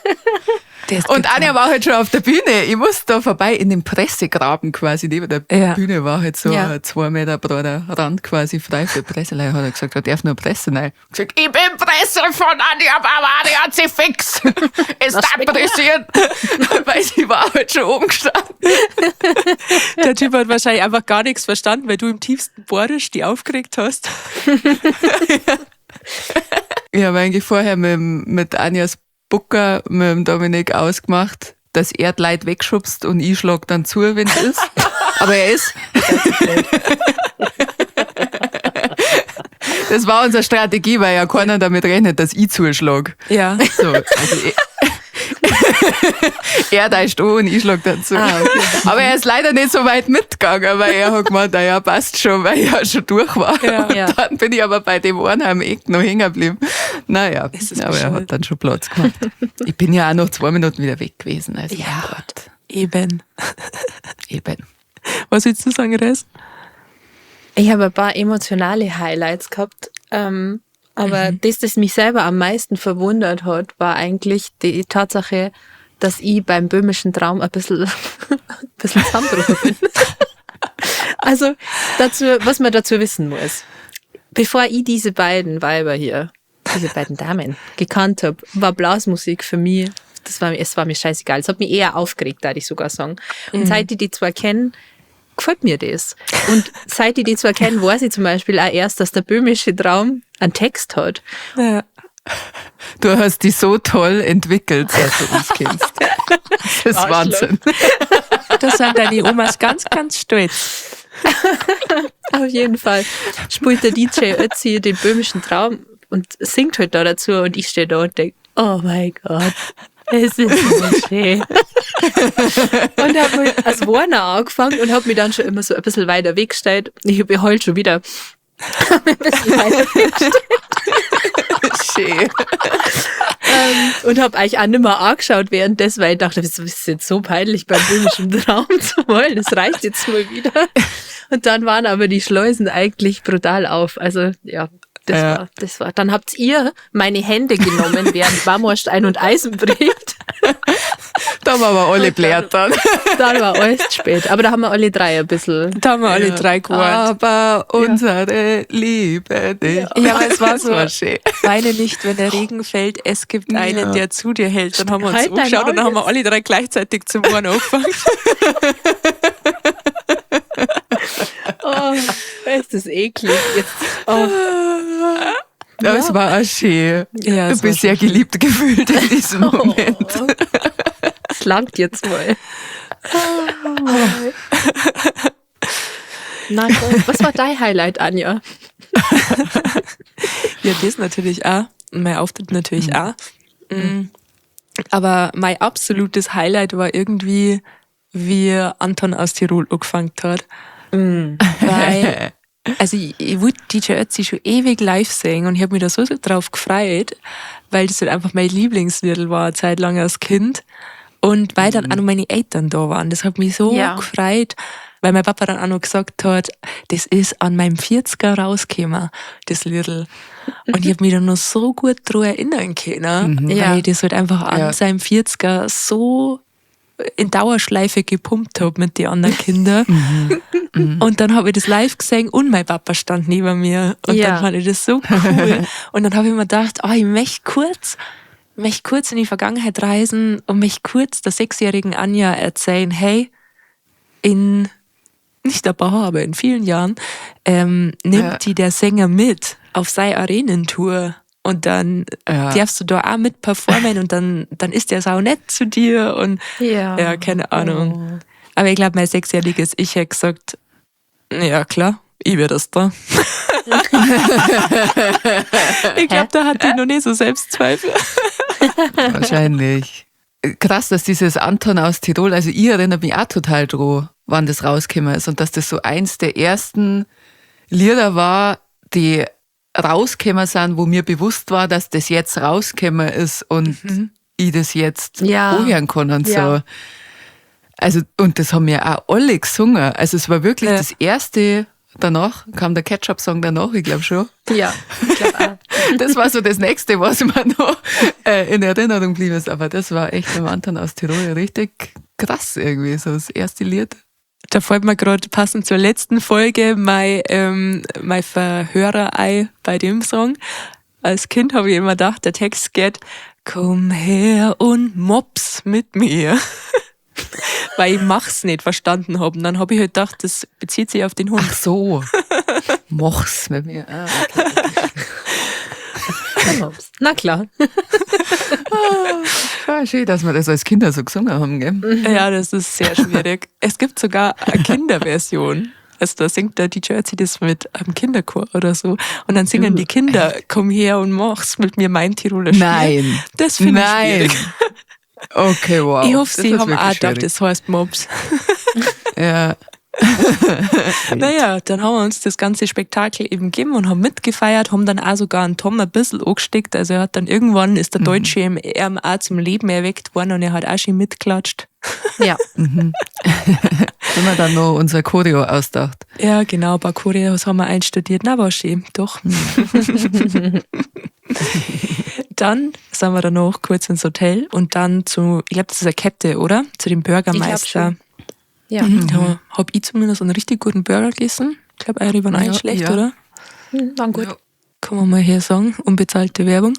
Das Und gibt's Anja war halt schon auf der Bühne. Ich musste da vorbei in den Pressegraben quasi. Neben der Bühne war halt so ein 2 Meter breiter Rand quasi frei für Presseleute. Hat er gesagt, da darf nur Presse rein. Ich hab gesagt, ich bin Presse von Anja Bauer, die hat sie fix. Es darf pressieren. Weil sie war halt schon oben gestanden. Der Typ hat wahrscheinlich einfach gar nichts verstanden, weil du im tiefsten Bayerisch die aufgeregt hast. Ich habe eigentlich vorher mit Anjas Booker, mit dem Dominik ausgemacht, dass er die Leute wegschubst und ich schlag dann zu, wenn es ist. Aber er ist. Das war unsere Strategie, weil ja keiner damit rechnet, dass ich zuschlag. Ja. So, also er täuscht an und ich schlag dann zu. Ah, okay. Aber er ist leider nicht so weit mitgegangen, weil er hat gemeint, na ja, passt schon, weil ich ja schon durch war. Ja. Und Ja. dann bin ich aber bei dem einen am Eck noch hängen geblieben. Naja, Es ist aber er bescheuert. hat dann schon Platz gemacht. Ich bin ja auch noch 2 Minuten wieder weg gewesen. Also, Ja. mein Gott, Eben. eben. Was willst du sagen, Res? Ich habe ein paar emotionale Highlights gehabt, aber das mich selber am meisten verwundert hat, war eigentlich die Tatsache, dass ich beim Böhmischen Traum ein bisschen zusammengebrochen bin. Also dazu, was man dazu wissen muss. Bevor ich diese beiden Weiber hier, diese beiden Damen gekannt habe, war Blasmusik für mich, es war mir scheißegal. Es hat mich eher aufgeregt, da ich sogar sagen. Und seit ich die zwei kenne, gefällt mir das. Und seit ich die zwei kenne, weiß ich zum Beispiel auch erst, dass der Böhmische Traum einen Text hat. Ja. Du hast dich so toll entwickelt, seit du uns kennst. Das ist Wahnsinn. Da sind deine Omas ganz, ganz stolz. Auf jeden Fall spielt der DJ Ötzi den Böhmischen Traum und singt halt da dazu und ich stehe da und denke, oh mein Gott, es ist so schön. Und habe halt als Warner angefangen und habe mich dann schon immer so ein bisschen weiter weggestellt. Ich habe heult schon wieder. Hab mich ein bisschen weiter weggestellt. Schön. Und habe eigentlich auch nicht mehr angeschaut währenddessen, weil ich dachte, das ist jetzt so peinlich beim Böhmischen Traum zu wollen. Das reicht jetzt mal wieder. Und dann waren aber die Schleusen eigentlich brutal auf. Also ja, das war. Dann habt ihr meine Hände genommen, während Marmorstein und Eisen bricht. Da haben wir aber alle blärt dann. Dann war alles zu spät. Aber da haben wir alle drei ein bisschen. Da haben wir alle drei gewarnt. Aber unsere Liebe dich. Ja, aber es war Das so, war schön. weine nicht, wenn der Regen fällt, es gibt einen, der zu dir hält. Dann haben wir uns Halt dein angeschaut und dann Maul haben wir alle drei gleichzeitig zum Ohren angefangen. Oh, es ist eklig. Jetzt, oh. Aber es war auch schön. Ja, du es war bist sehr geliebt gefühlt in diesem Moment. Es langt jetzt mal. Na gut. Was war dein Highlight, Anja? Ja, das natürlich auch. Und mein Auftritt natürlich auch. Mhm. Aber mein absolutes Highlight war irgendwie, wie Anton aus Tirol angefangen hat. Weil, also ich wollte DJ Ötzi schon ewig live sehen und ich habe mich da so drauf gefreut, weil das halt einfach mein Lieblingsliedl war, eine Zeit lang als Kind. Und weil dann auch noch meine Eltern da waren. Das hat mich so gefreut, weil mein Papa dann auch noch gesagt hat, das ist an meinem 40er rausgekommen, das Liedl. Und ich habe mich dann noch so gut dran erinnern können, weil ich das halt einfach an seinem 40er so in Dauerschleife gepumpt habe mit den anderen Kindern. Und dann habe ich das live gesehen und mein Papa stand neben mir. Und dann fand ich das so cool. Und dann habe ich mir gedacht, oh, ich möchte kurz in die Vergangenheit reisen und mich kurz der 6-jährigen Anja erzählen, hey, in nicht ein paar, aber in vielen Jahren, nimmt die der Sänger mit auf seine Arenentour. Und dann darfst du da auch mit performen und dann ist der sau nett zu dir und ja, keine Ahnung. Aber ich glaube, mein 6-jähriges Ich hätte gesagt, ja klar, ich wär das da. Ich glaube, da hat die noch nicht so Selbstzweifel. Wahrscheinlich. Krass, dass dieses Anton aus Tirol, also ich erinnere mich auch total dran, wann das rausgekommen ist und dass das so eins der ersten Lieder war, die rausgekommen sind, wo mir bewusst war, dass das jetzt rausgekommen ist und ich das jetzt anhören kann und so. Also, und das haben ja auch alle gesungen. Also es war wirklich das erste Danach kam der Ketchup-Song danach, ich glaube schon. Ja, ich glaube auch. Das war so das Nächste, was mir noch in Erinnerung blieb ist. Aber das war echt beim Anton aus Tirol richtig krass irgendwie, so das erste Lied. Da fällt mir gerade passend zur letzten Folge mein Verhörerei bei dem Song. Als Kind habe ich immer gedacht, der Text geht, komm her und mops mit mir. Weil ich mach's nicht verstanden hab. Und dann hab ich halt gedacht, das bezieht sich auf den Hund. Ach so. Mach's mit mir. Ah, okay. Mops. Na klar. Ah, schön, dass wir das als Kinder so gesungen haben, gell? Ja, das ist sehr schwierig. Es gibt sogar eine Kinderversion. Also da singt der DJ Ötzi das mit einem Kinderchor oder so. Und dann singen die Kinder, komm her und mach's mit mir, mein Tiroler Stier. Nein. Das finde ich Nein. schwierig. Okay, wow. Ich hoffe, Das sie ist haben wirklich auch gedacht, schwierig. das heißt Mops. Ja. Naja, dann haben wir uns das ganze Spektakel eben gegeben und haben mitgefeiert, haben dann auch sogar einen Tom ein bisschen angesteckt. Also er hat dann irgendwann, ist der Deutsche im RMA zum Leben erweckt worden und er hat auch schön mitklatscht. Ja. Wenn man dann noch unser Choreo ausdacht. Ja, genau, ein paar Choreos haben wir einstudiert. Na, war schön, doch. Dann sind wir danach kurz ins Hotel und dann zu, ich glaub, das ist eine Kette, oder? Zu dem Burgermeister. Ich glaub schon. Ja. Da hab ich zumindest einen richtig guten Burger gegessen. Ich glaub, eure waren auch nicht Ja, schlecht, ja. oder? War gut. Ja. Kann man mal hier sagen, unbezahlte Werbung.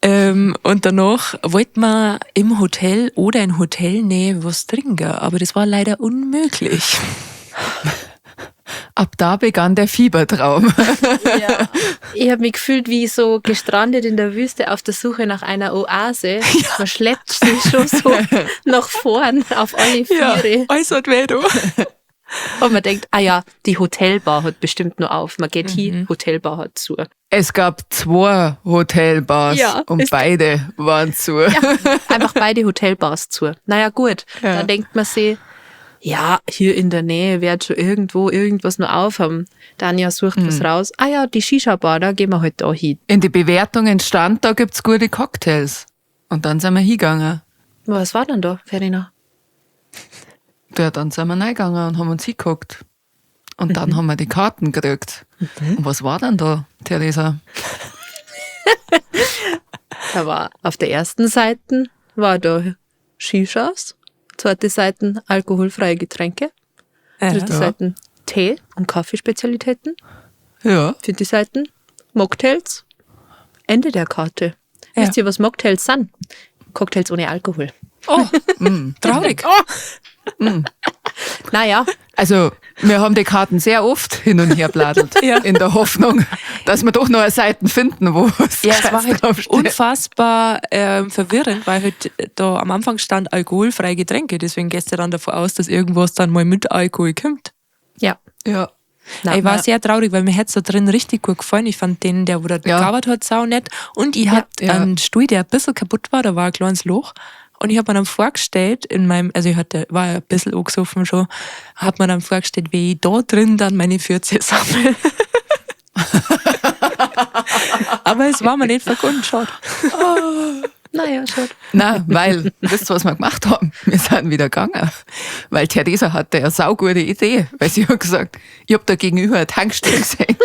Und danach wollten wir im Hotel oder in Hotelnähe was trinken, aber das war leider unmöglich. Ab da begann der Fiebertraum. Ja. Ich hab mich gefühlt wie so gestrandet in der Wüste auf der Suche nach einer Oase. Man schleppt sich schon so nach vorn auf alle Viere. alles hat weh, du. Und man denkt, ah ja, die Hotelbar hat bestimmt nur auf. Man geht hin, Hotelbar hat zu. Es gab 2 Hotelbars Ja, und es beide waren zu. Ja, einfach beide Hotelbars zu. Naja, gut. Ja. Dann denkt man sich, ja, hier in der Nähe wird schon irgendwo irgendwas noch aufhaben. Tanja sucht was raus. Ah ja, die Shisha-Bar, da gehen wir halt da hin. In die Bewertungen stand, da gibt's gute Cocktails. Und dann sind wir hingegangen. Was war denn da, Verena? Ja, dann sind wir reingegangen und haben uns hingeguckt. Und dann haben wir die Karten gekriegt. Und was war denn da, Theresa? Da war auf der ersten Seite war da Shishas, zweite Seite alkoholfreie Getränke, dritte Seite Tee und Kaffeespezialitäten, vierte Seite Mocktails, Ende der Karte. Wisst ihr, was Mocktails sind? Cocktails ohne Alkohol. Oh, traurig. Naja. Also, wir haben die Karten sehr oft hin und her bladelt, in der Hoffnung, dass wir doch noch eine Seite finden, wo es Ja, es war halt draufsteht. unfassbar verwirrend, weil halt da am Anfang stand alkoholfreie Getränke, deswegen gehst du dann davon aus, dass irgendwas dann mal mit Alkohol kommt. Ja. Ja. Na, ich war na. sehr traurig, weil mir hätt's da drin richtig gut gefallen. Ich fand den, der wo da gearbeitet hat, sau nett. Und ich hatte einen Stuhl, der ein bisschen kaputt war, da war ein kleines Loch. Und ich hab mir dann vorgestellt, in meinem, also ich hatte, war ja ein bisschen angesoffen schon, hab mir dann vorgestellt, wie ich da drin dann meine Fürze sammle. Aber es war mir nicht vergönnt, schade. Oh. Naja, schade. Na, weil, wisst ihr, was wir gemacht haben? Wir sind wieder gegangen. Weil Theresa hatte eine saugute Idee, weil sie hat gesagt, ich hab da gegenüber eine Tankstelle gesehen.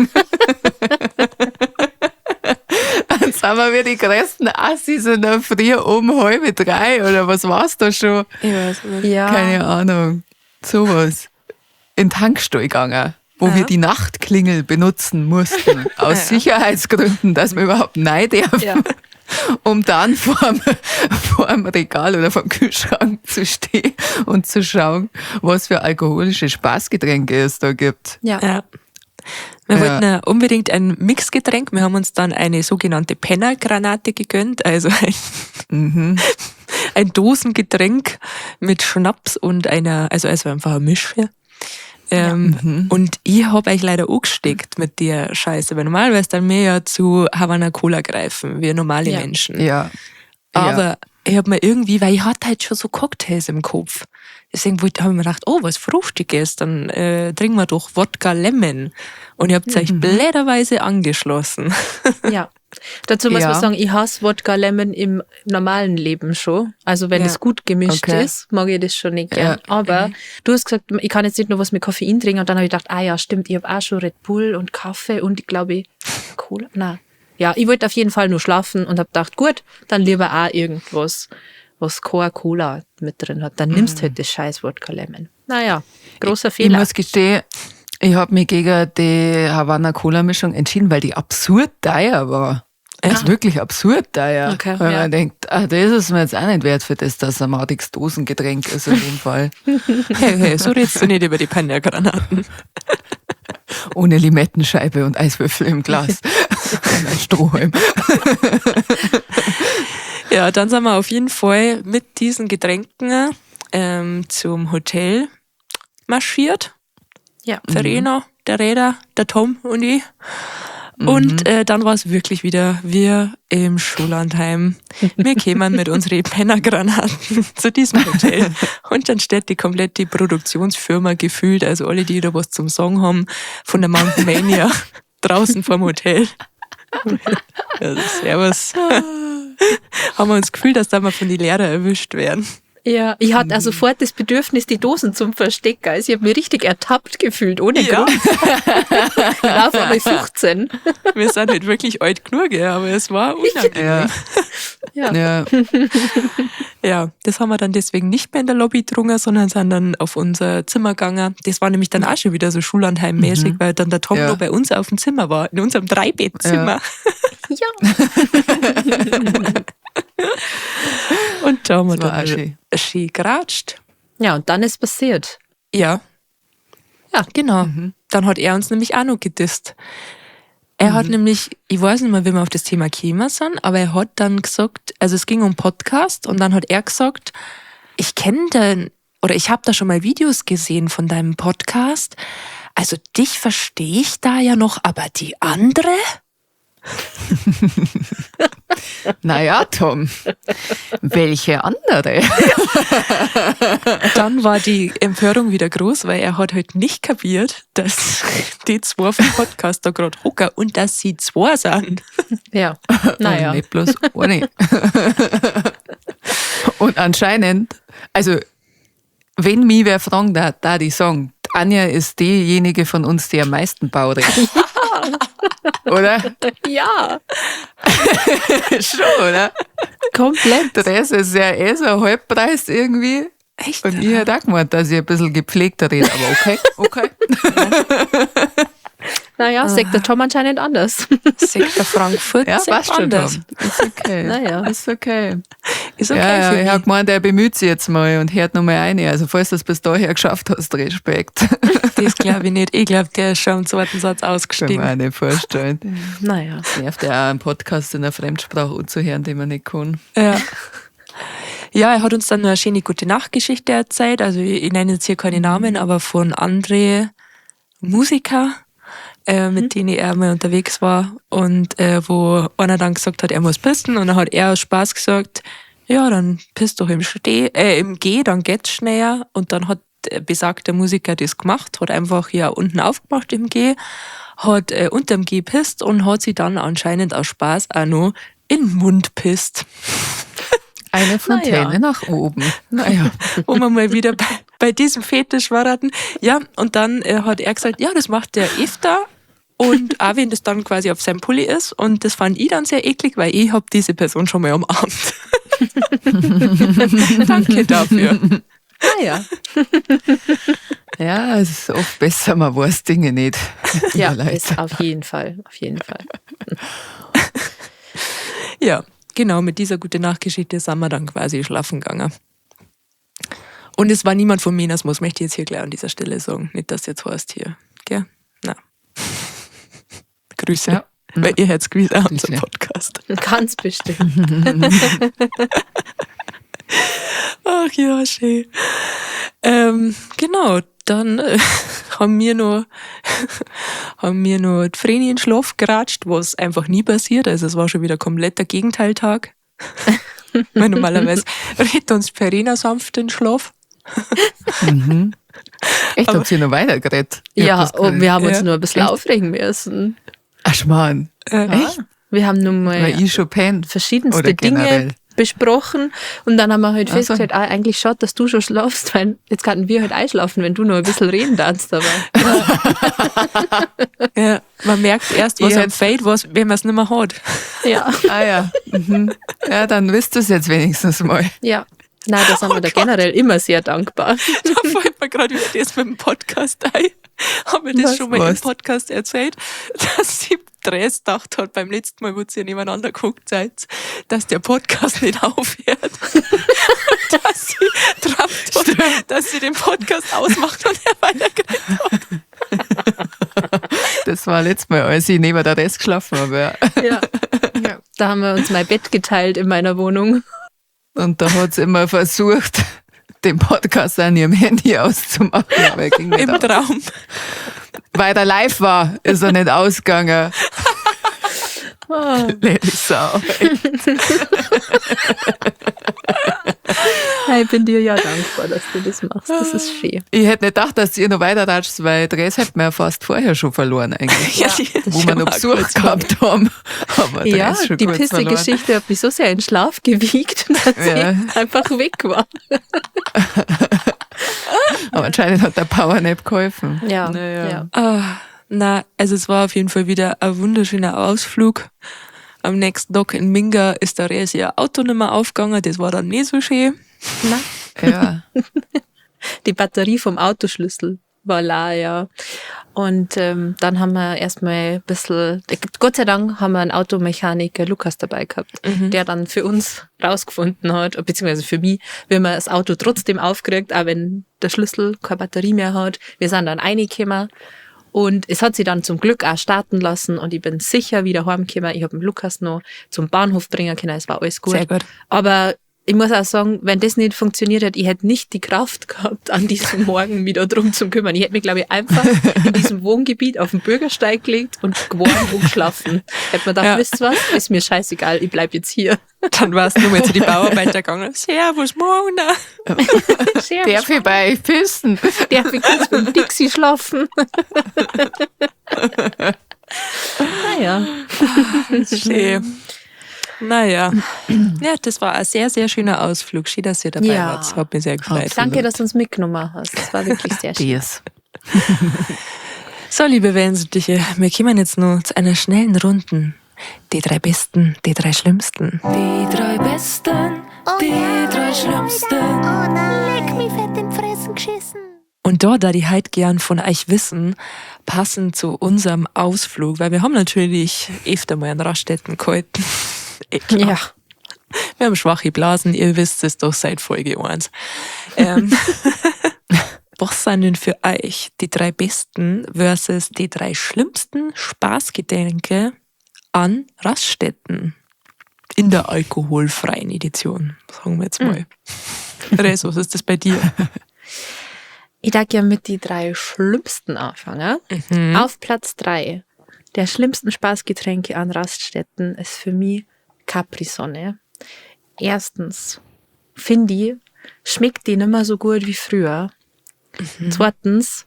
Dann sind wir wie die größten Assis in der Früh um 2:30 oder was war's da schon? Ich weiß nicht. Ja. Keine Ahnung. Sowas. In den Tankstall gegangen, wo wir die Nachtklingel benutzen mussten. Aus Sicherheitsgründen, dass wir überhaupt rein dürfen. Ja. Um dann vorm Regal oder vorm Kühlschrank zu stehen und zu schauen, was für alkoholische Spaßgetränke es da gibt. Ja. Ja. Wir Ja. wollten ja unbedingt ein Mixgetränk. Wir haben uns dann eine sogenannte Pennergranate gegönnt, also ein Dosengetränk mit Schnaps und einer, also es war einfach ein Misch. Und ich hab euch leider angesteckt mit der Scheiße, weil normalerweise dann wir ja zu Havana Cola greifen, wir normale Menschen. Ja. Aber ich hab mir irgendwie, weil ich hatte halt schon so Cocktails im Kopf. Deswegen hab ich mir gedacht, oh, was Fruchtiges, dann trinken wir doch Wodka Lemon. Und ich hab's euch blöderweise angeschlossen. Ja. Dazu muss Ja. man sagen, ich hasse Wodka Lemon im normalen Leben schon. Also wenn es gut gemischt ist, mag ich das schon nicht gern. Ja. Aber du hast gesagt, ich kann jetzt nicht nur was mit Koffein trinken. Und dann habe ich gedacht, ah ja, stimmt, ich habe auch schon Red Bull und Kaffee und ich glaube, Cola. Nein. Ja, ich wollte auf jeden Fall nur schlafen und habe gedacht, gut, dann lieber auch irgendwas, was Coca-Cola mit drin hat. Dann nimmst halt das scheiß Wodka Lemon. Naja, großer Ich Fehler. muss gestehen, ich habe mich gegen die Havana Cola Mischung entschieden, weil die absurd teuer war. Das ist wirklich absurd teuer. Okay, weil ja. man denkt, ah, das ist mir jetzt auch nicht wert für das, dass ein madiges Dosengetränk ist in dem Fall. Hey, hey, so redest du nicht über die Panda-Granaten. Ohne Limettenscheibe und Eiswürfel im Glas. Und ein Strohhalm. Ja, dann sind wir auf jeden Fall mit diesen Getränken zum Hotel marschiert. Ja. Verena, der Räder, der Tom und ich. Und dann war es wirklich wieder wir im Schullandheim. Wir kämen mit unseren Pennergranaten zu diesem Hotel. Und dann steht die komplette Produktionsfirma gefühlt, also alle, die da was zum Song haben, von der Mountain Mania draußen vorm Hotel. Also, servus. Haben wir uns gefühlt, dass da mal von den Lehrern erwischt werden. Ja, ich hatte also sofort das Bedürfnis, die Dosen zum Verstecken. Also ich habe mich richtig ertappt gefühlt, ohne Ja. Grund. Ich war auf einmal 15. Wir sind halt wirklich alt genug, gell, aber es war unangenehm. Ja. Ja. Ja. Ja, das haben wir dann deswegen nicht mehr in der Lobby getrunken, sondern sind dann auf unser Zimmer gegangen. Das war nämlich dann auch schon wieder so Schullandheim-mäßig, weil dann der Tom Ja. noch bei uns auf dem Zimmer war, in unserem Dreibettzimmer. Ja. Und da haben wir Das war dann auch schön. schön geratscht. Ja, und dann ist passiert. Ja. Ja. Genau. Dann hat er uns nämlich auch noch gedisst. Er hat nämlich, ich weiß nicht mehr, wie wir auf das Thema gekommen sind, aber er hat dann gesagt, also es ging um Podcast und dann hat er gesagt, ich kenne den, oder ich habe da schon mal Videos gesehen von deinem Podcast. Also dich verstehe ich da ja noch, aber die andere? Naja, Tom, welche andere? Dann war die Empörung wieder groß, weil er hat halt nicht kapiert, dass die zwei vom Podcast da gerade hocken und dass sie zwei sind. Ja. Naja. Und nicht bloß eine. Und anscheinend, also, wenn mich wer fragen darf, da die sagen, Anja ist diejenige von uns, die am meisten baut. Oder? Ja. Schon, oder? Komplett. Das ist ja eh so ein Halbpreis irgendwie. Echt? Und ich hätte auch gemeint, dass ich ein bisschen gepflegter rede, aber okay, okay. Naja, sagt der Tom anscheinend anders. Sektor Frankfurt, Ja, sagt passt schon, anders. Tom. Ist okay. Naja. Ist okay. Ist okay ja, ja, für ich mich. habe gemeint, er bemüht sich jetzt mal und hört nochmal ein. Also, falls du das bis daher geschafft hast, Respekt. Das glaube ich nicht. Ich glaube, der ist schon am zweiten Satz Kann ausgestiegen. mir auch nicht vorstellen. Naja. Das nervt ja auch, einen Podcast in der Fremdsprache anzuhören, den man nicht kann. Ja. Ja, er hat uns dann noch eine schöne gute Nachtgeschichte erzählt. Also ich nenne jetzt hier keine Namen, aber von andere Musiker, mit denen er mal unterwegs war und wo einer dann gesagt hat, er muss pissen und dann hat er aus Spaß gesagt, ja, dann piss doch im im Geh, dann geht's schneller. Und dann hat besagter Musiker das gemacht, hat einfach ja unten aufgemacht im Geh, hat unterm Geh pisst und hat sie dann anscheinend aus Spaß auch noch in den Mund pisst. Eine Fontäne Naja. nach oben. Naja. Wo wir mal wieder bei diesem Fetisch waren. Ja, und dann hat er gesagt, ja, das macht der öfter. Und auch wenn das dann quasi auf seinem Pulli ist. Und das fand ich dann sehr eklig, weil ich hab diese Person schon mal umarmt. Danke dafür. Naja. Ja, es ist oft besser, man weiß Dinge nicht. Ja, Mir leid. ist auf jeden Fall. Auf jeden Fall. Ja, genau, mit dieser gute Nachtgeschichte sind wir dann quasi schlafen gegangen. Und es war niemand von Menasmus, möchte ich jetzt hier gleich an dieser Stelle sagen. Nicht, dass jetzt heißt hier. Gell? Na. Grüße. Ja. Weil ihr hättet gewiss auch unseren Grüße. Podcast. Ganz bestimmt. Ach ja, schön. Genau, dann haben wir noch die Vreni in den Schlaf geratscht, was einfach nie passiert. Also es war schon wieder komplett der Gegenteiltag. Weil normalerweise redet uns Verena sanft in den Schlaf. Echt, habt ihr noch weitergeredet? Ich hab Ja, das gar und nicht- wir haben uns Ja. nur ein bisschen aufregen müssen. Ach, Schmarrn. Echt? Wir haben nun mal Weil ich schon pennt. verschiedenste Oder Dinge generell. besprochen und dann haben wir halt Ach so. festgestellt, ah, eigentlich schaut, dass du schon schlafst, weil jetzt könnten wir halt einschlafen, wenn du noch ein bisschen reden darfst, aber Ja, man merkt erst, was Ich einem hätt- fehlt, was, wenn man es nicht mehr hat. ja. Ah ja. Mhm. Ja, dann wisst ihr es jetzt wenigstens mal. Ja. Nein, da sind wir da generell immer sehr dankbar. Da fällt mir gerade wieder das mit dem Podcast ein. Haben wir das Was? schon mal im Was? Podcast erzählt, dass sie Dress gedacht hat beim letzten Mal, wo ihr nebeneinander geguckt seid, dass der Podcast nicht aufhört. Und dass sie trampt hat, dass sie den Podcast ausmacht und er weitergeht. Das war letztes Mal, als ich neben der Rest geschlafen habe. Ja. Ja. ja. Da haben wir uns mein Bett geteilt in meiner Wohnung. Und da hat sie immer versucht, den Podcast an ihrem Handy auszumachen, aber er ging nicht Im aus. Traum. Weil er live war, ist er nicht ausgegangen. Oh. Blöde Sau. Ich bin dir ja dankbar, dass du das machst. Das ist schön. Ich hätte nicht gedacht, dass ihr noch weiter ratscht, weil Dress hätten wir ja fast vorher schon verloren eigentlich. Ja, die- Wo wir noch Besuch gehabt haben, haben wir Ja, Dress schon die kurz pisse verloren. Geschichte hat mich so sehr in Schlaf gewiegt, dass Ja. ich einfach weg war. Aber anscheinend hat der Powernap geholfen. Ja, Naja. ja. Ah, na, also es war auf jeden Fall wieder ein wunderschöner Ausflug. Am nächsten Tag in Minga ist der Resi ihr Auto nicht mehr aufgegangen, das war dann nicht so schön. Na, Ja. die Batterie vom Autoschlüssel war leer, ja. Und dann haben wir erstmal ein bisschen, Gott sei Dank haben wir einen Automechaniker Lukas dabei gehabt, der dann für uns rausgefunden hat, beziehungsweise für mich, wie man das Auto trotzdem aufkriegt, auch wenn der Schlüssel keine Batterie mehr hat. Wir sind dann reingekommen und es hat sie dann zum Glück auch starten lassen und ich bin sicher wieder heimgekommen. Ich habe den Lukas noch zum Bahnhof bringen können, es war alles gut. Sehr gut. Aber ich muss auch sagen, wenn das nicht funktioniert hätte, ich hätte nicht die Kraft gehabt, an diesem Morgen mich da drum zu kümmern. Ich hätte mich, glaube ich, einfach in diesem Wohngebiet auf den Bürgersteig gelegt und geworfen und geschlafen. Hätte mir gedacht, Ja. wisst ihr was, ist mir scheißegal, ich bleib jetzt hier. Dann war es nur mal zu die Bauarbeiter gegangen. Servus, Mona. Darf ich bei euch pissen? Darf ich kurz mit dem Dixie schlafen? Naja. Schön. Naja. Ja, das war ein sehr, sehr schöner Ausflug. Schön, dass ihr dabei Ja. wart. Hat mich sehr gefreut. Danke, dass du uns mitgenommen hast. Das war wirklich sehr schön. Das. So, liebe Wellensittiche, wir kommen jetzt noch zu einer schnellen Runden. Die drei Besten, die drei Schlimmsten. Die drei Besten, die drei Schlimmsten. Oh nein. Leck mich fett in die Fressen geschissen. Und da die halt gern von euch wissen, passend zu unserem Ausflug, weil wir haben natürlich öfter mal an Raststätten gehalten. Eh klar. Ja. Wir haben schwache Blasen, ihr wisst es doch seit Folge 1. Was sind denn für euch die drei besten versus die drei schlimmsten Spaßgetränke an Raststätten? In der alkoholfreien Edition, sagen wir jetzt mal. Reso, was ist das bei dir? Ich darf ja mit die drei schlimmsten anfangen. Auf Platz drei der schlimmsten Spaßgetränke an Raststätten ist für mich Capri-Sonne. Erstens, finde ich, schmeckt die nicht mehr so gut wie früher. Zweitens,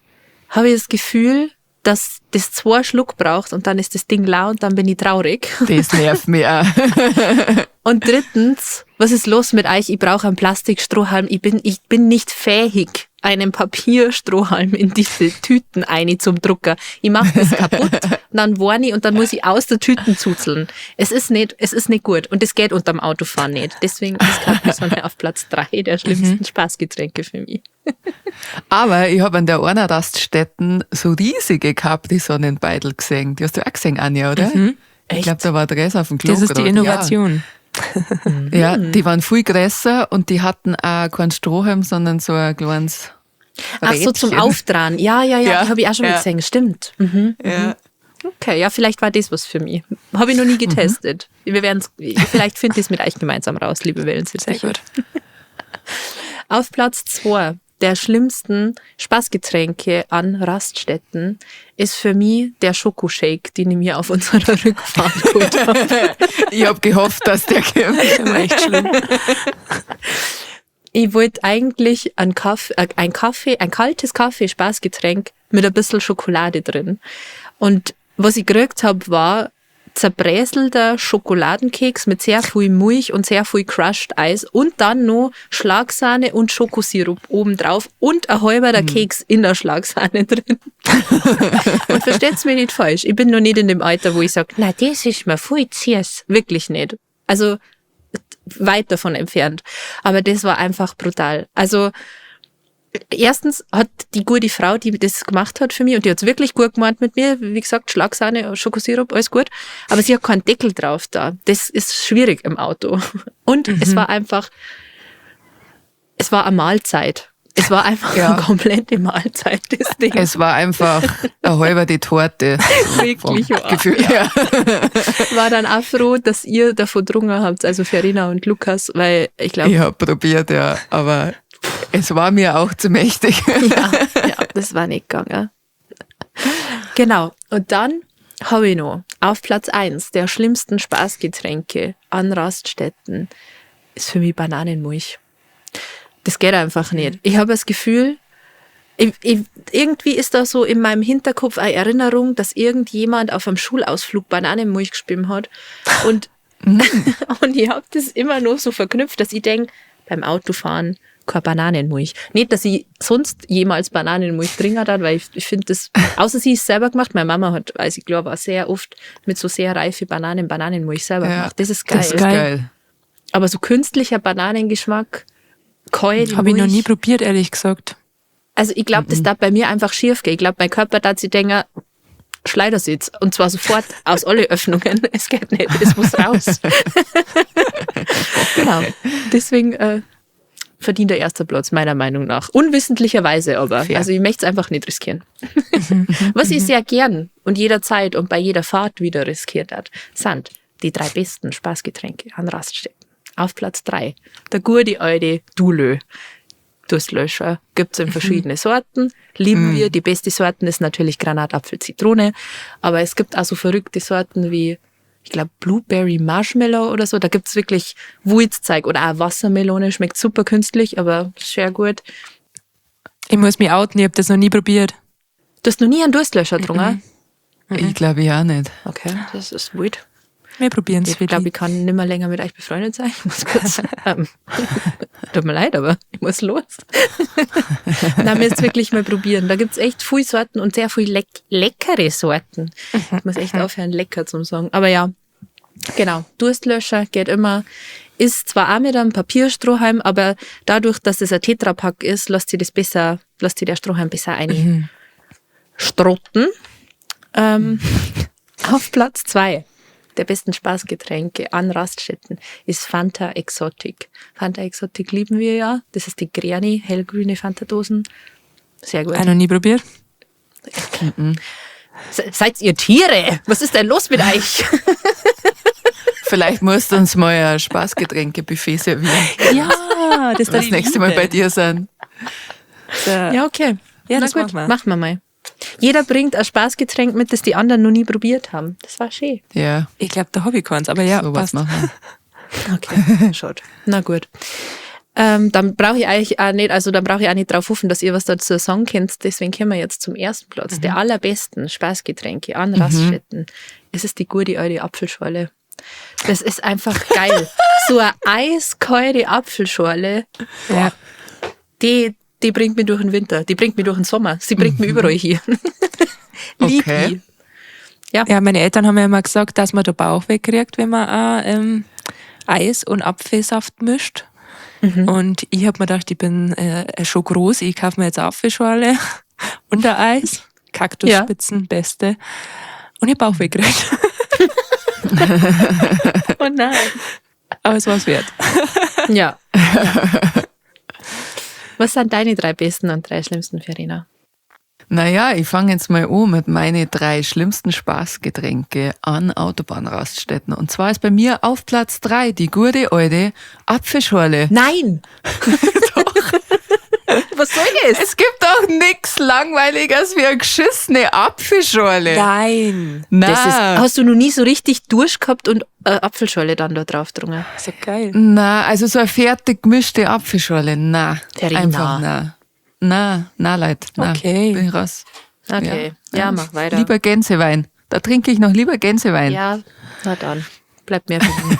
habe ich das Gefühl, dass das zwei Schluck braucht und dann ist das Ding lau und dann bin ich traurig. Das nervt mich auch. Und drittens, was ist los mit euch? Ich brauche einen Plastikstrohhalm. Ich bin nicht fähig, einen Papierstrohhalm in diese Tüten eine zum Drucker. Ich mache das kaputt, dann warne ich und dann muss ich aus der Tüten zuzeln. Es ist nicht gut und das geht unterm Autofahren nicht. Deswegen ist Capri-Sonne auf Platz 3 der schlimmsten Spaßgetränke für mich. Aber ich habe an der einer Raststätten so riesige Capri-Sonnenbeidel gesehen. Die hast du auch gesehen, Anja, oder? Ich glaube, da war Dress auf dem Klo. Das ist die grad. Innovation. Ja. Ja, die waren viel größer und die hatten auch keinen Strohhalm, sondern so ein kleines Ach so, zum Rädchen. Auftragen. Ja, ja, ja, Ja, die habe ich auch schon mal ja. gesehen. Stimmt. Mhm. Ja. Okay, ja, vielleicht war das was für mich. Habe ich noch nie getestet. Wir werden's, vielleicht finde ich es mit euch gemeinsam raus, liebe Wellensittiche. Sehr gut. Auf Platz 2 der schlimmsten Spaßgetränke an Raststätten ist für mich der Schokoshake, den ich mir auf unserer Rückfahrt geholt habe. Ich habe gehofft, dass der kommt. Das war echt schlimm. Ich wollte eigentlich ein kaltes Kaffee-Spaßgetränk mit ein bisschen Schokolade drin. Und was ich gekriegt habe, war zerbräselter Schokoladenkeks mit sehr viel Milch und sehr viel Crushed Eis und dann noch Schlagsahne und Schokosirup obendrauf und ein halber der Keks in der Schlagsahne drin. Und versteht's mich nicht falsch, ich bin noch nicht in dem Alter, wo ich sag, na, das ist mir viel süß. Wirklich nicht. Also weit davon entfernt. Aber das war einfach brutal. Also erstens hat die gute Frau, die das gemacht hat für mich, und die hat's wirklich gut gemeint mit mir, wie gesagt, Schlagsahne, Schokosirup, alles gut, aber sie hat keinen Deckel drauf da. Das ist schwierig im Auto. Und es war einfach, es war eine Mahlzeit. Es war einfach eine komplette Mahlzeit, das Ding. Es war einfach eine halbe die Torte. Wirklich, Vom ja. Gefühl her. War dann auch froh, dass ihr davon getrunken habt, also Verena und Lukas, weil ich glaub, Ich hab probiert, ja, aber es war mir auch zu mächtig. Ja, ja, das war nicht gegangen. Genau. Und dann hab ich noch auf Platz 1 der schlimmsten Spaßgetränke an Raststätten ist für mich Bananenmilch. Das geht einfach nicht. Ich habe das Gefühl, irgendwie ist da so in meinem Hinterkopf eine Erinnerung, dass irgendjemand auf einem Schulausflug Bananenmilch gespielt hat. Und ich hab das immer noch so verknüpft, dass ich denk, beim Autofahren keine Bananenmilch. Nicht, dass ich sonst jemals Bananenmilch trinken darf, weil ich find das, außer sie ist selber gemacht. Meine Mama hat, weiß ich glaube, auch sehr oft mit so sehr reife Bananen Bananenmilch selber gemacht. Das ist geil. Das ist geil. Aber so künstlicher Bananengeschmack, kalt, Hab ich noch Milch. nie probiert, ehrlich gesagt. Also ich glaub, das darf bei mir einfach schief gehen. Ich glaub, mein Körper darf sich denken, Schleudersitz. Und zwar sofort aus alle Öffnungen. Es geht nicht, es muss raus. Genau. Deswegen verdient der erste Platz, meiner Meinung nach. Unwissentlicherweise aber. Fair. Also ich möchte es einfach nicht riskieren. Was ich sehr gern und jederzeit und bei jeder Fahrt wieder riskiert hat, sind die 3 besten Spaßgetränke an Raststätten. Auf Platz 3, der gute alte Dulö. Durstlöscher gibt's in verschiedene Sorten. Lieben wir. Die beste Sorten ist natürlich Granatapfel, Zitrone. Aber es gibt auch so verrückte Sorten wie, ich glaub, Blueberry Marshmallow oder so. Da gibt's wirklich Wurzelzeug oder auch Wassermelone. Schmeckt super künstlich, aber sehr gut. Ich muss mich outen, ich hab das noch nie probiert. Du hast noch nie einen Durstlöscher getrunken? Ich glaube ja nicht. Okay, das ist wild. Wir probieren's Ich für glaube, dich. ich kann nimmer länger mit euch befreundet sein. Ich muss kurz, tut mir leid, aber ich muss los. Nein, wir müssen wirklich mal probieren. Da gibt's echt viele Sorten und sehr viel leckere Sorten. Ich muss echt aufhören, lecker zu sagen. Aber ja, genau. Durstlöscher geht immer. Ist zwar auch mit einem Papierstrohhalm, aber dadurch, dass es ein Tetrapack ist, lässt sich das besser, lässt sich der Strohhalm besser einstrotten. Auf Platz 2 der besten Spaßgetränke an Raststätten ist Fanta Exotic. Fanta Exotic lieben wir ja. Das ist die grüne, hellgrüne Fanta-Dosen. Sehr gut. Auch noch nie probiert. Seid ihr Tiere? Was ist denn los mit euch? Vielleicht musst du uns mal ein Spaßgetränke-Buffet servieren. Ja, das Das nächste Mal bei dir sein. Ja, Ja, okay. Ja, Na das gut, machen wir. Machen wir mal. Jeder bringt ein Spaßgetränk mit, das die anderen noch nie probiert haben. Das war schön. Ja, Ich glaub, da hab ich keins, aber ja, sowas passt. machen wir. Okay, schade. Na gut. Dann brauche ich eigentlich auch nicht, also dann brauche ich auch nicht drauf hoffen, dass ihr was dazu sagen könnt. Deswegen kommen wir jetzt zum ersten Platz. Der allerbesten Spaßgetränke an Raststätten. Es ist die gute alte Apfelschorle. Das ist einfach geil. So eine eiskalte Apfelschorle, Ja. die bringt mich durch den Winter, die bringt mich durch den Sommer, sie bringt mich überall hier. Lieb Okay. ich. Ja, meine Eltern haben ja immer gesagt, dass man da Bauch wegkriegt, wenn man auch Eis und Apfelsaft mischt. Und ich hab mir gedacht, ich bin schon groß, ich kaufe mir jetzt eine Apfelschorle und ein Eis. Kaktusspitzen, beste. Und ich hab Bauch weggekriegt. Oh nein. Aber es war's wert. Ja. Ja. Was sind deine 3 besten und 3 schlimmsten, Verena? Naja, ich fange jetzt mal an mit meine 3 schlimmsten Spaßgetränke an Autobahnraststätten. Und zwar ist bei mir auf Platz 3 die gute alte Apfelschorle. Nein! Doch! Was soll das? Es gibt auch nix Langweiliges wie eine geschissene Apfelschorle. Nein! Na. Das ist, hast du noch nie so richtig Durst gehabt und Apfelschorle dann da drauf getrunken? Das ist ja geil. Na, also so eine fertig gemischte Apfelschorle, na. Verena. Einfach na. Na, na, Leute. Na, Okay. Bin ich raus. Okay. Ja, mach weiter. Lieber Gänsewein. Da trinke ich noch lieber Gänsewein. Ja, na dann. Bleibt mehr für mich.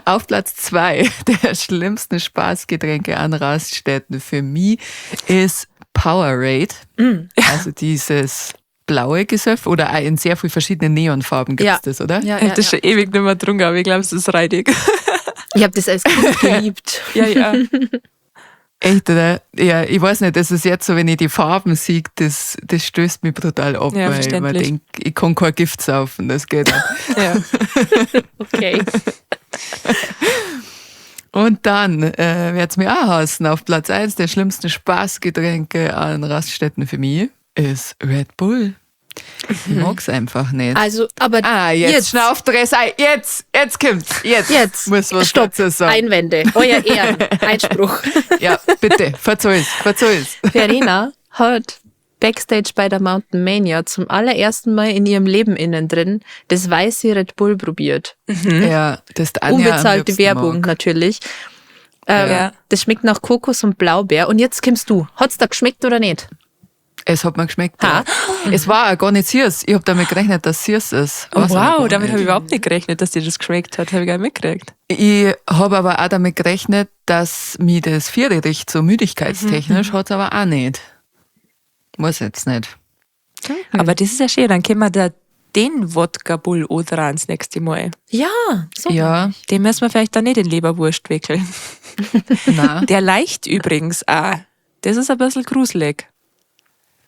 Auf Platz 2 der schlimmsten Spaßgetränke an Raststätten für mich ist Powerade. Also dieses blaue Gesöff oder auch in sehr vielen verschiedenen Neonfarben gibt es Ja. das, oder? Ja, Ich hab das schon ewig nicht mehr getrunken, aber ich glaube, es ist reidig. Ich habe das als Kind geliebt. Ja, ja. Echt, oder? Ja, ich weiß nicht, das ist jetzt so, wenn ich die Farben sehe, das stößt mich brutal ab, Ja, weil ich mir verständlich. denke, ich kann kein Gift saufen, das geht nicht. Ja. Okay. Und dann wird's mir auch hassen, auf Platz 1 der schlimmsten Spaßgetränke an Raststätten für mich ist Red Bull. Ich mag's einfach nicht. Also, aber Ah, jetzt, schnauft er es ein. Jetzt, jetzt kommt's. Jetzt, Jetzt. muss was Stopp. dazu sagen. Einwände. Euer Ehren. Einspruch. Ja, bitte, verzeih's, verzeih's. Verena hat Backstage bei der Mountain Mania zum allerersten Mal in ihrem Leben innen drin das weiße Red Bull probiert. Ja, das ist Anja am Unbezahlte liebsten Werbung mag. natürlich. Ja. Das schmeckt nach Kokos und Blaubeer. Und jetzt kommst du. Hat's da geschmeckt oder nicht? Es hat mir geschmeckt. Ha. Ja. Es war auch gar nicht süß. Ich hab damit gerechnet, dass es süß ist. Oh, War's aber wow, gar damit nicht. habe ich überhaupt nicht gerechnet, dass dir das geschmeckt hat. Habe ich gar nicht mitgekriegt. Ich habe aber auch damit gerechnet, dass mir das Viere riecht, so müdigkeitstechnisch, hat's aber auch nicht. Weiß jetzt nicht. Aber das ist ja schön, dann können wir da den Wodka Bull auch dran das nächste Mal. Ja, so. Ja, Den müssen wir vielleicht dann nicht in Leberwurst wickeln. nein, Der leicht übrigens auch. Das ist ein bisschen gruselig.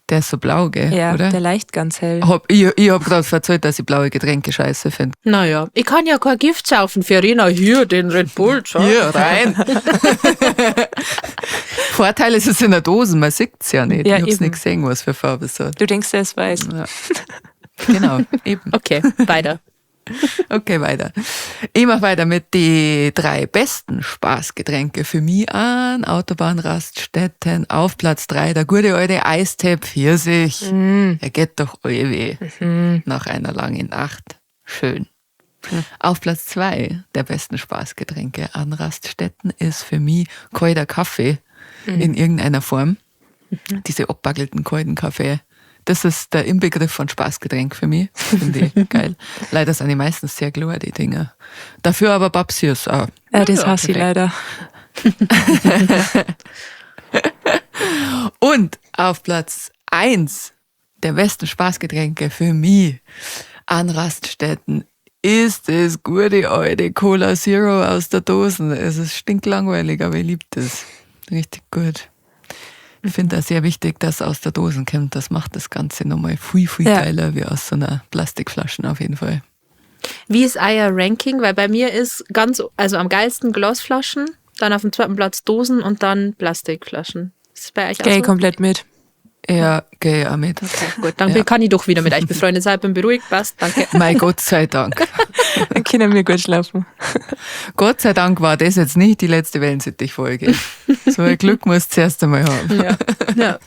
der ist so blau, gell? Ja, oder? der leicht ganz hell. Ich hab gerade verzählt, dass ich blaue Getränke scheiße finde. Naja, ich kann ja kein Gift saufen. Verena, hier den Red Bull. Schau. Hier, rein. Vorteil ist es in der Dose, man sieht's ja nicht. Ja, ich hab's eben. nicht gesehen, was für Farbe es hat. Du denkst, der ist weiß. Ja. Genau, eben. Okay, weiter. Okay, weiter. Ich mach weiter mit die 3 besten Spaßgetränke für mich an Autobahnraststätten. Auf Platz 3 der gute alte Eistee Pfirsich. Er geht doch alle weh. Nach einer langen Nacht. Schön. Auf Platz 2 der besten Spaßgetränke an Raststätten ist für mich kalter Kaffee in irgendeiner Form. Diese abbackelten kalten Kaffee. Das ist der Inbegriff von Spaßgetränk für mich. Finde ich geil. Leider sind die meistens sehr klar, die Dinger. Dafür aber Babsius auch. Ja, das hasse ich perfekt. leider. Und auf Platz 1 der besten Spaßgetränke für mich an Raststätten ist das gute alte Cola Zero aus der Dosen. Es ist stinklangweilig, aber ich liebe das. Richtig gut. Ich finde das sehr wichtig, dass aus der Dosen kommt. Das macht das Ganze nochmal viel, viel Ja. geiler wie aus so einer Plastikflasche auf jeden Fall. Wie ist euer Ranking? Weil bei mir ist ganz, also am geilsten Glasflaschen, dann auf dem zweiten Platz Dosen und dann Plastikflaschen. Ist es bei euch auch Geh so? komplett mit. Ja, geh auch mit. Okay, gut, dann Ja. kann ich doch wieder mit euch befreundet sein. Bin beruhigt, passt, danke. Mein Gott sei Dank. Dann können wir gut schlafen. Gott sei Dank war das jetzt nicht die letzte Wellensittich-Folge. So ein Glück musst du zuerst einmal haben. Ja. Ja.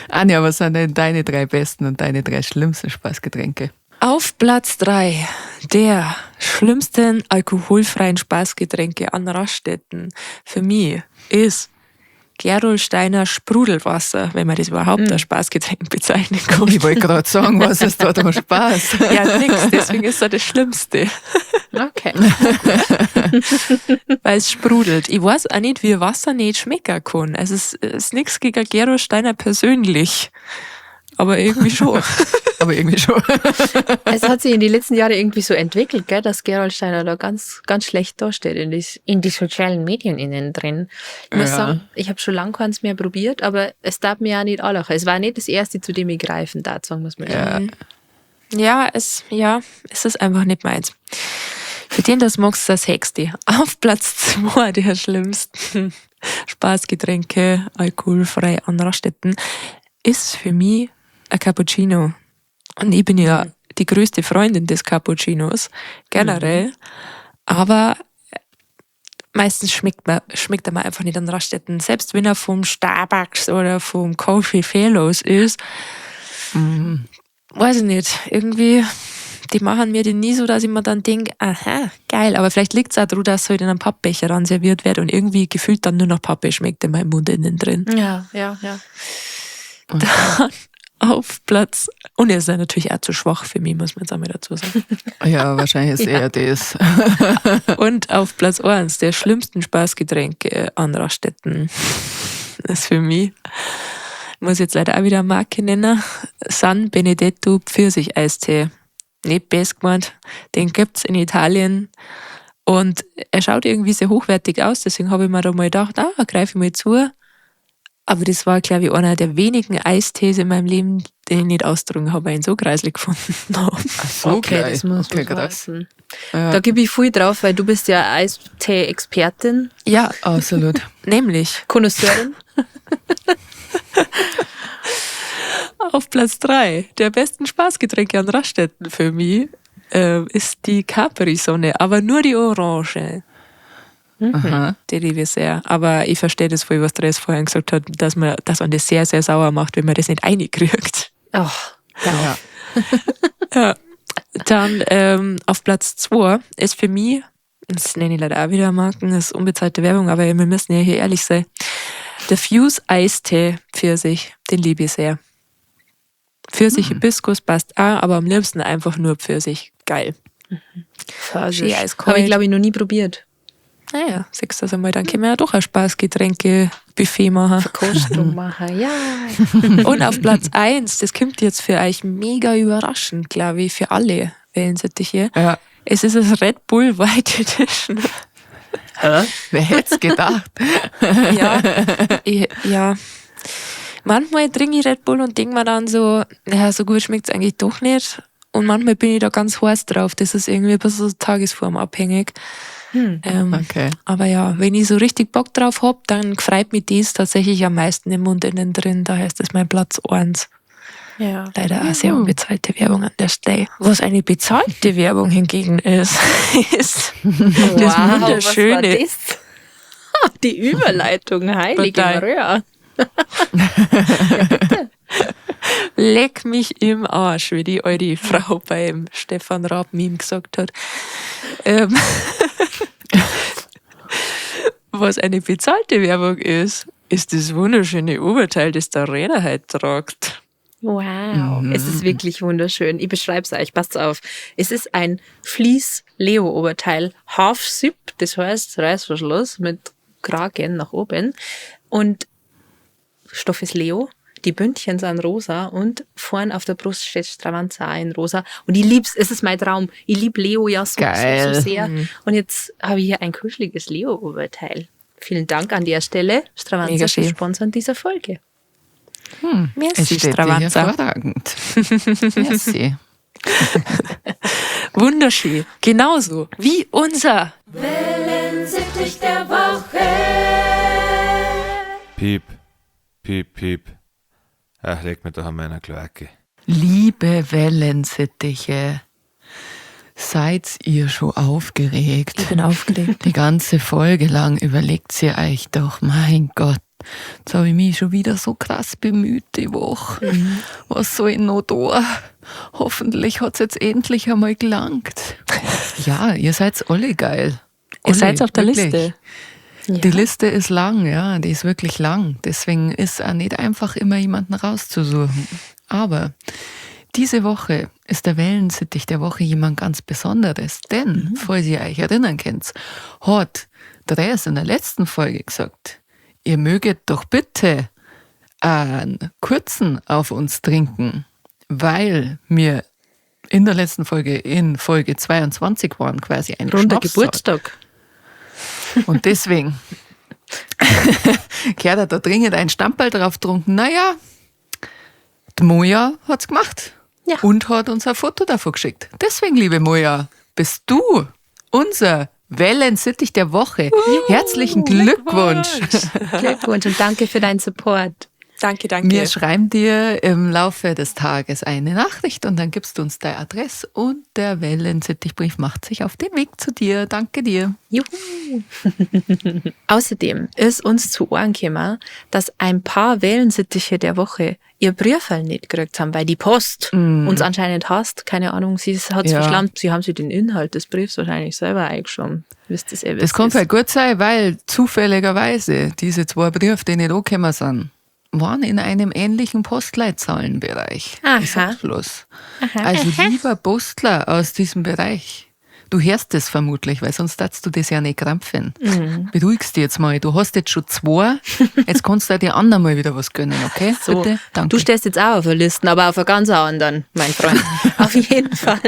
Anja, was sind denn deine 3 besten und deine 3 schlimmsten Spaßgetränke? Auf Platz 3 der schlimmsten alkoholfreien Spaßgetränke an Raststätten für mich ist Gerolsteiner Sprudelwasser, wenn man das überhaupt als Spaßgetränk bezeichnen kann. Ich wollte gerade sagen, was ist da dran Spaß? Ja, nix, deswegen ist das das Schlimmste, Okay. weil es sprudelt. Ich weiß auch nicht, wie Wasser nicht schmecken kann. Also es ist nichts gegen Gerolsteiner persönlich, aber irgendwie schon. Aber irgendwie schon. Es hat sich in den letzten Jahren irgendwie so entwickelt, gell, dass Gerolsteiner da ganz, ganz schlecht dasteht in die sozialen Medien innen drin. Ich muss Ja. sagen, ich habe schon lange keins mehr probiert, aber es darf mir ja nicht alle. Es war nicht das erste, zu dem ich greifen darf, sagen wir's mal so. Ja. Ja, es ist einfach nicht meins. Für den, das magst, das Hexte. Auf Platz 2 der schlimmsten Spaßgetränke, alkoholfrei an Raststätten, ist für mich ein Cappuccino. Und ich bin ja die größte Freundin des Cappuccinos, generell. Aber meistens schmeckt er mir einfach nicht an Raststätten. Selbst wenn er vom Starbucks oder vom Coffee Fellows ist, weiß ich nicht, irgendwie, die machen mir den nie so, dass ich mir dann denke, aha, geil, aber vielleicht liegt es auch daran, dass es halt in einem Pappbecher ran serviert wird und irgendwie gefühlt dann nur noch Pappe schmeckt in meinem Mund innen drin. Ja, ja, ja. Dann Auf Platz. Und er ist ja natürlich auch zu schwach für mich, muss man jetzt auch mal dazu sagen. Ja, wahrscheinlich ist eher das. Und auf Platz 1 der schlimmsten Spaßgetränke an Raststätten. Das ist für mich, muss jetzt leider auch wieder eine Marke nennen, San Benedetto Pfirsich-Eistee. Nicht best gemeint, den gibt's in Italien. Und er schaut irgendwie sehr hochwertig aus, deswegen habe ich mir da mal gedacht, greife ich mal zu. Aber das war, glaube ich, einer der wenigen Eistees in meinem Leben, den ich nicht austrunken habe, weil ich ihn so kreislig gefunden habe. Ach so, Okay, gleich. das muss Okay, man krass. wissen. Ja. Da gebe ich viel drauf, weil du bist ja Eistee-Expertin, Ja, Absolut. nämlich Connoisseurin. auf Platz 3 der besten Spaßgetränke an Raststätten für mich ist die Capri-Sonne, aber nur die Orange. Aha. Die liebe ich sehr. Aber ich verstehe das voll, was Therese vorhin gesagt hat, dass man, dass man das sehr, sehr sauer macht, wenn man das nicht reinkriegt. Ach, Ja. Ja. Dann auf Platz 2 ist für mich, das nenne ich leider auch wieder Marken, das ist unbezahlte Werbung, aber wir müssen ja hier ehrlich sein, der Fuse Eistee Pfirsich, den liebe ich sehr. Pfirsich Hibiskus passt auch, aber am liebsten einfach nur Pfirsich. Geil. Schön eiskalt. Habe ich, glaube ich, noch nie probiert. Naja, siehst du das einmal, dann können wir ja doch ein Spaßgetränke-Buffet machen. Verkostung machen, ja. Und auf Platz 1, das kommt jetzt für euch mega überraschend, glaube ich, für alle Wellensittiche. Ja. Es ist das Red Bull White Edition. Hä? Wer hätte es gedacht? Ja, ja. Manchmal trinke ich Red Bull und denke mir dann so, naja, so gut schmeckt es eigentlich doch nicht. Und manchmal bin ich da ganz heiß drauf. Das ist irgendwie ein bisschen so tagesformabhängig. Okay. Aber ja, wenn ich so richtig Bock drauf hab, dann freut mich das tatsächlich am meisten im Mund innen drin. Daher ist das mein Platz 1. Ja. Leider auch sehr unbezahlte Werbung an der Stelle. Was eine bezahlte Werbung hingegen ist, ist das wunderschöne. Was war das? Die Überleitung, heilige Total. Maria. Leck mich im Arsch, wie die alte Frau beim Stefan Raab-Meme gesagt hat. Was eine bezahlte Werbung ist, ist das wunderschöne Oberteil, das der Rainer heute tragt. Wow. Es ist wirklich wunderschön. Ich beschreibe es euch, passt auf. Es ist ein Vlies-Leo-Oberteil, Half-Zip, das heißt Reißverschluss mit Kragen nach oben. Und Stoff ist Leo, die Bündchen sind rosa und vorn auf der Brust steht Stravanza auch in rosa. Und ich lieb's, es ist mein Traum. Ich lieb Leo ja so, so, Geil. so sehr. Und jetzt habe ich hier ein kuscheliges Leo-Oberteil. Vielen Dank an der Stelle, Stravanza, Mega fürs schön. Sponsoren dieser Folge. Merci, Es steht dir Stravanza. hervorragend. Merci. Wunderschön. Genauso wie unser Wellensittich der Woche. Piep, piep, piep. Ach, leg mir doch an meiner Kloake. Liebe Wellensittiche, seid ihr schon aufgeregt? Ich bin aufgeregt. Die ganze Folge lang überlegt ihr euch doch, mein Gott, jetzt habe ich mich schon wieder so krass bemüht die Woche. Was soll ich noch tun? Hoffentlich hat's jetzt endlich einmal gelangt. Ja, ihr seid alle geil. Ihr Alle, seid auf der wirklich. Liste. Die Liste ist lang, ja, die ist wirklich lang. Deswegen ist auch nicht einfach, immer jemanden rauszusuchen. Aber diese Woche ist der Wellensittich der Woche jemand ganz Besonderes. Denn, falls ihr euch erinnern könnt, hat Dres in der letzten Folge gesagt, ihr möget doch bitte einen kurzen auf uns trinken, weil wir in der letzten Folge, in Folge 22 waren, quasi ein Runder Schnapszahl. Geburtstag. Und deswegen gehört er da dringend ein Stammball drauf trunken. Naja, die Moja hat's gemacht. Ja. Und hat uns ein Foto davon geschickt. Deswegen, liebe Moja, bist du unser Wellensittich der Woche. Herzlichen Glückwunsch. Glückwunsch und danke für deinen Support. Danke, danke. Wir schreiben dir im Laufe des Tages eine Nachricht und dann gibst du uns deine Adresse und der Wellensittichbrief macht sich auf den Weg zu dir. Danke dir. Juhu. Außerdem ist uns zu Ohren gekommen, dass ein paar Wellensittiche der Woche ihr Briefel nicht gekriegt haben, weil die Post uns anscheinend hasst. Keine Ahnung, sie hat's Ja. verschlammt. Sie haben sich den Inhalt des Briefs wahrscheinlich selber eingeschoben. Wisst ihr eh, Das kann halt gut sein, weil zufälligerweise diese zwei Briefe, die nicht angekommen sind, waren in einem ähnlichen Postleitzahlenbereich. Aha. Ich sag's bloß. Also lieber Postler aus diesem Bereich, du hörst das vermutlich, weil sonst darfst du das ja nicht krampfen. Mhm. Beruhigst dich jetzt mal. Du hast jetzt schon zwei, jetzt kannst du auch dir anderen mal wieder was gönnen, okay? So. Bitte? Danke. Du stehst jetzt auch auf der Liste, aber auf einer ganz anderen, mein Freund. auf jeden Fall.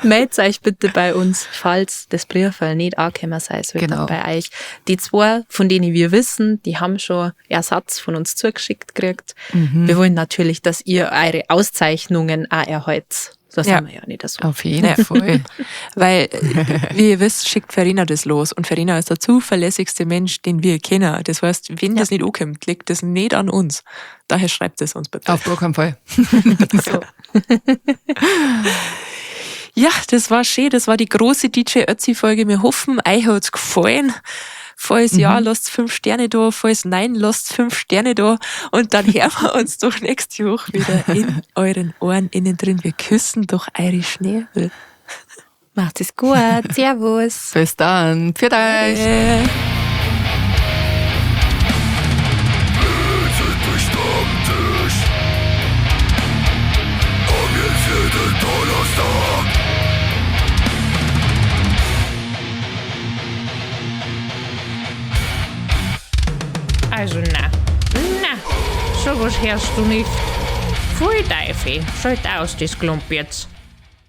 Meldet euch bitte bei uns, falls das Briefwahl nicht angekommen sein sollte Genau. bei euch. Die zwei, von denen wir wissen, die haben schon Ersatz von uns zugeschickt gekriegt. Mhm. Wir wollen natürlich, dass ihr eure Auszeichnungen auch erhaltet. Das Ja. haben wir ja nicht so. Auf jeden Ja. Fall. Weil, wie ihr wisst, schickt Verena das los. Und Verena ist der zuverlässigste Mensch, den wir kennen. Das heißt, wenn das nicht ankommt, liegt das nicht an uns. Daher schreibt es uns bitte. Auf gar keinen Fall. So. Ja, das war schön. Das war die große DJ Ötzi-Folge. Wir hoffen, euch hat's gefallen. Falls ja, lasst 5 Sterne da. Falls nein, lasst 5 Sterne da. Und dann hören wir uns doch nächste Woche wieder in euren Ohren innen drin. Wir küssen doch eure Schnäbel. Macht es gut. Servus. Bis dann. Pfiat euch. Also na, na, sowas hörst du nicht. Pfui Teufel, schalt aus das Klump jetzt.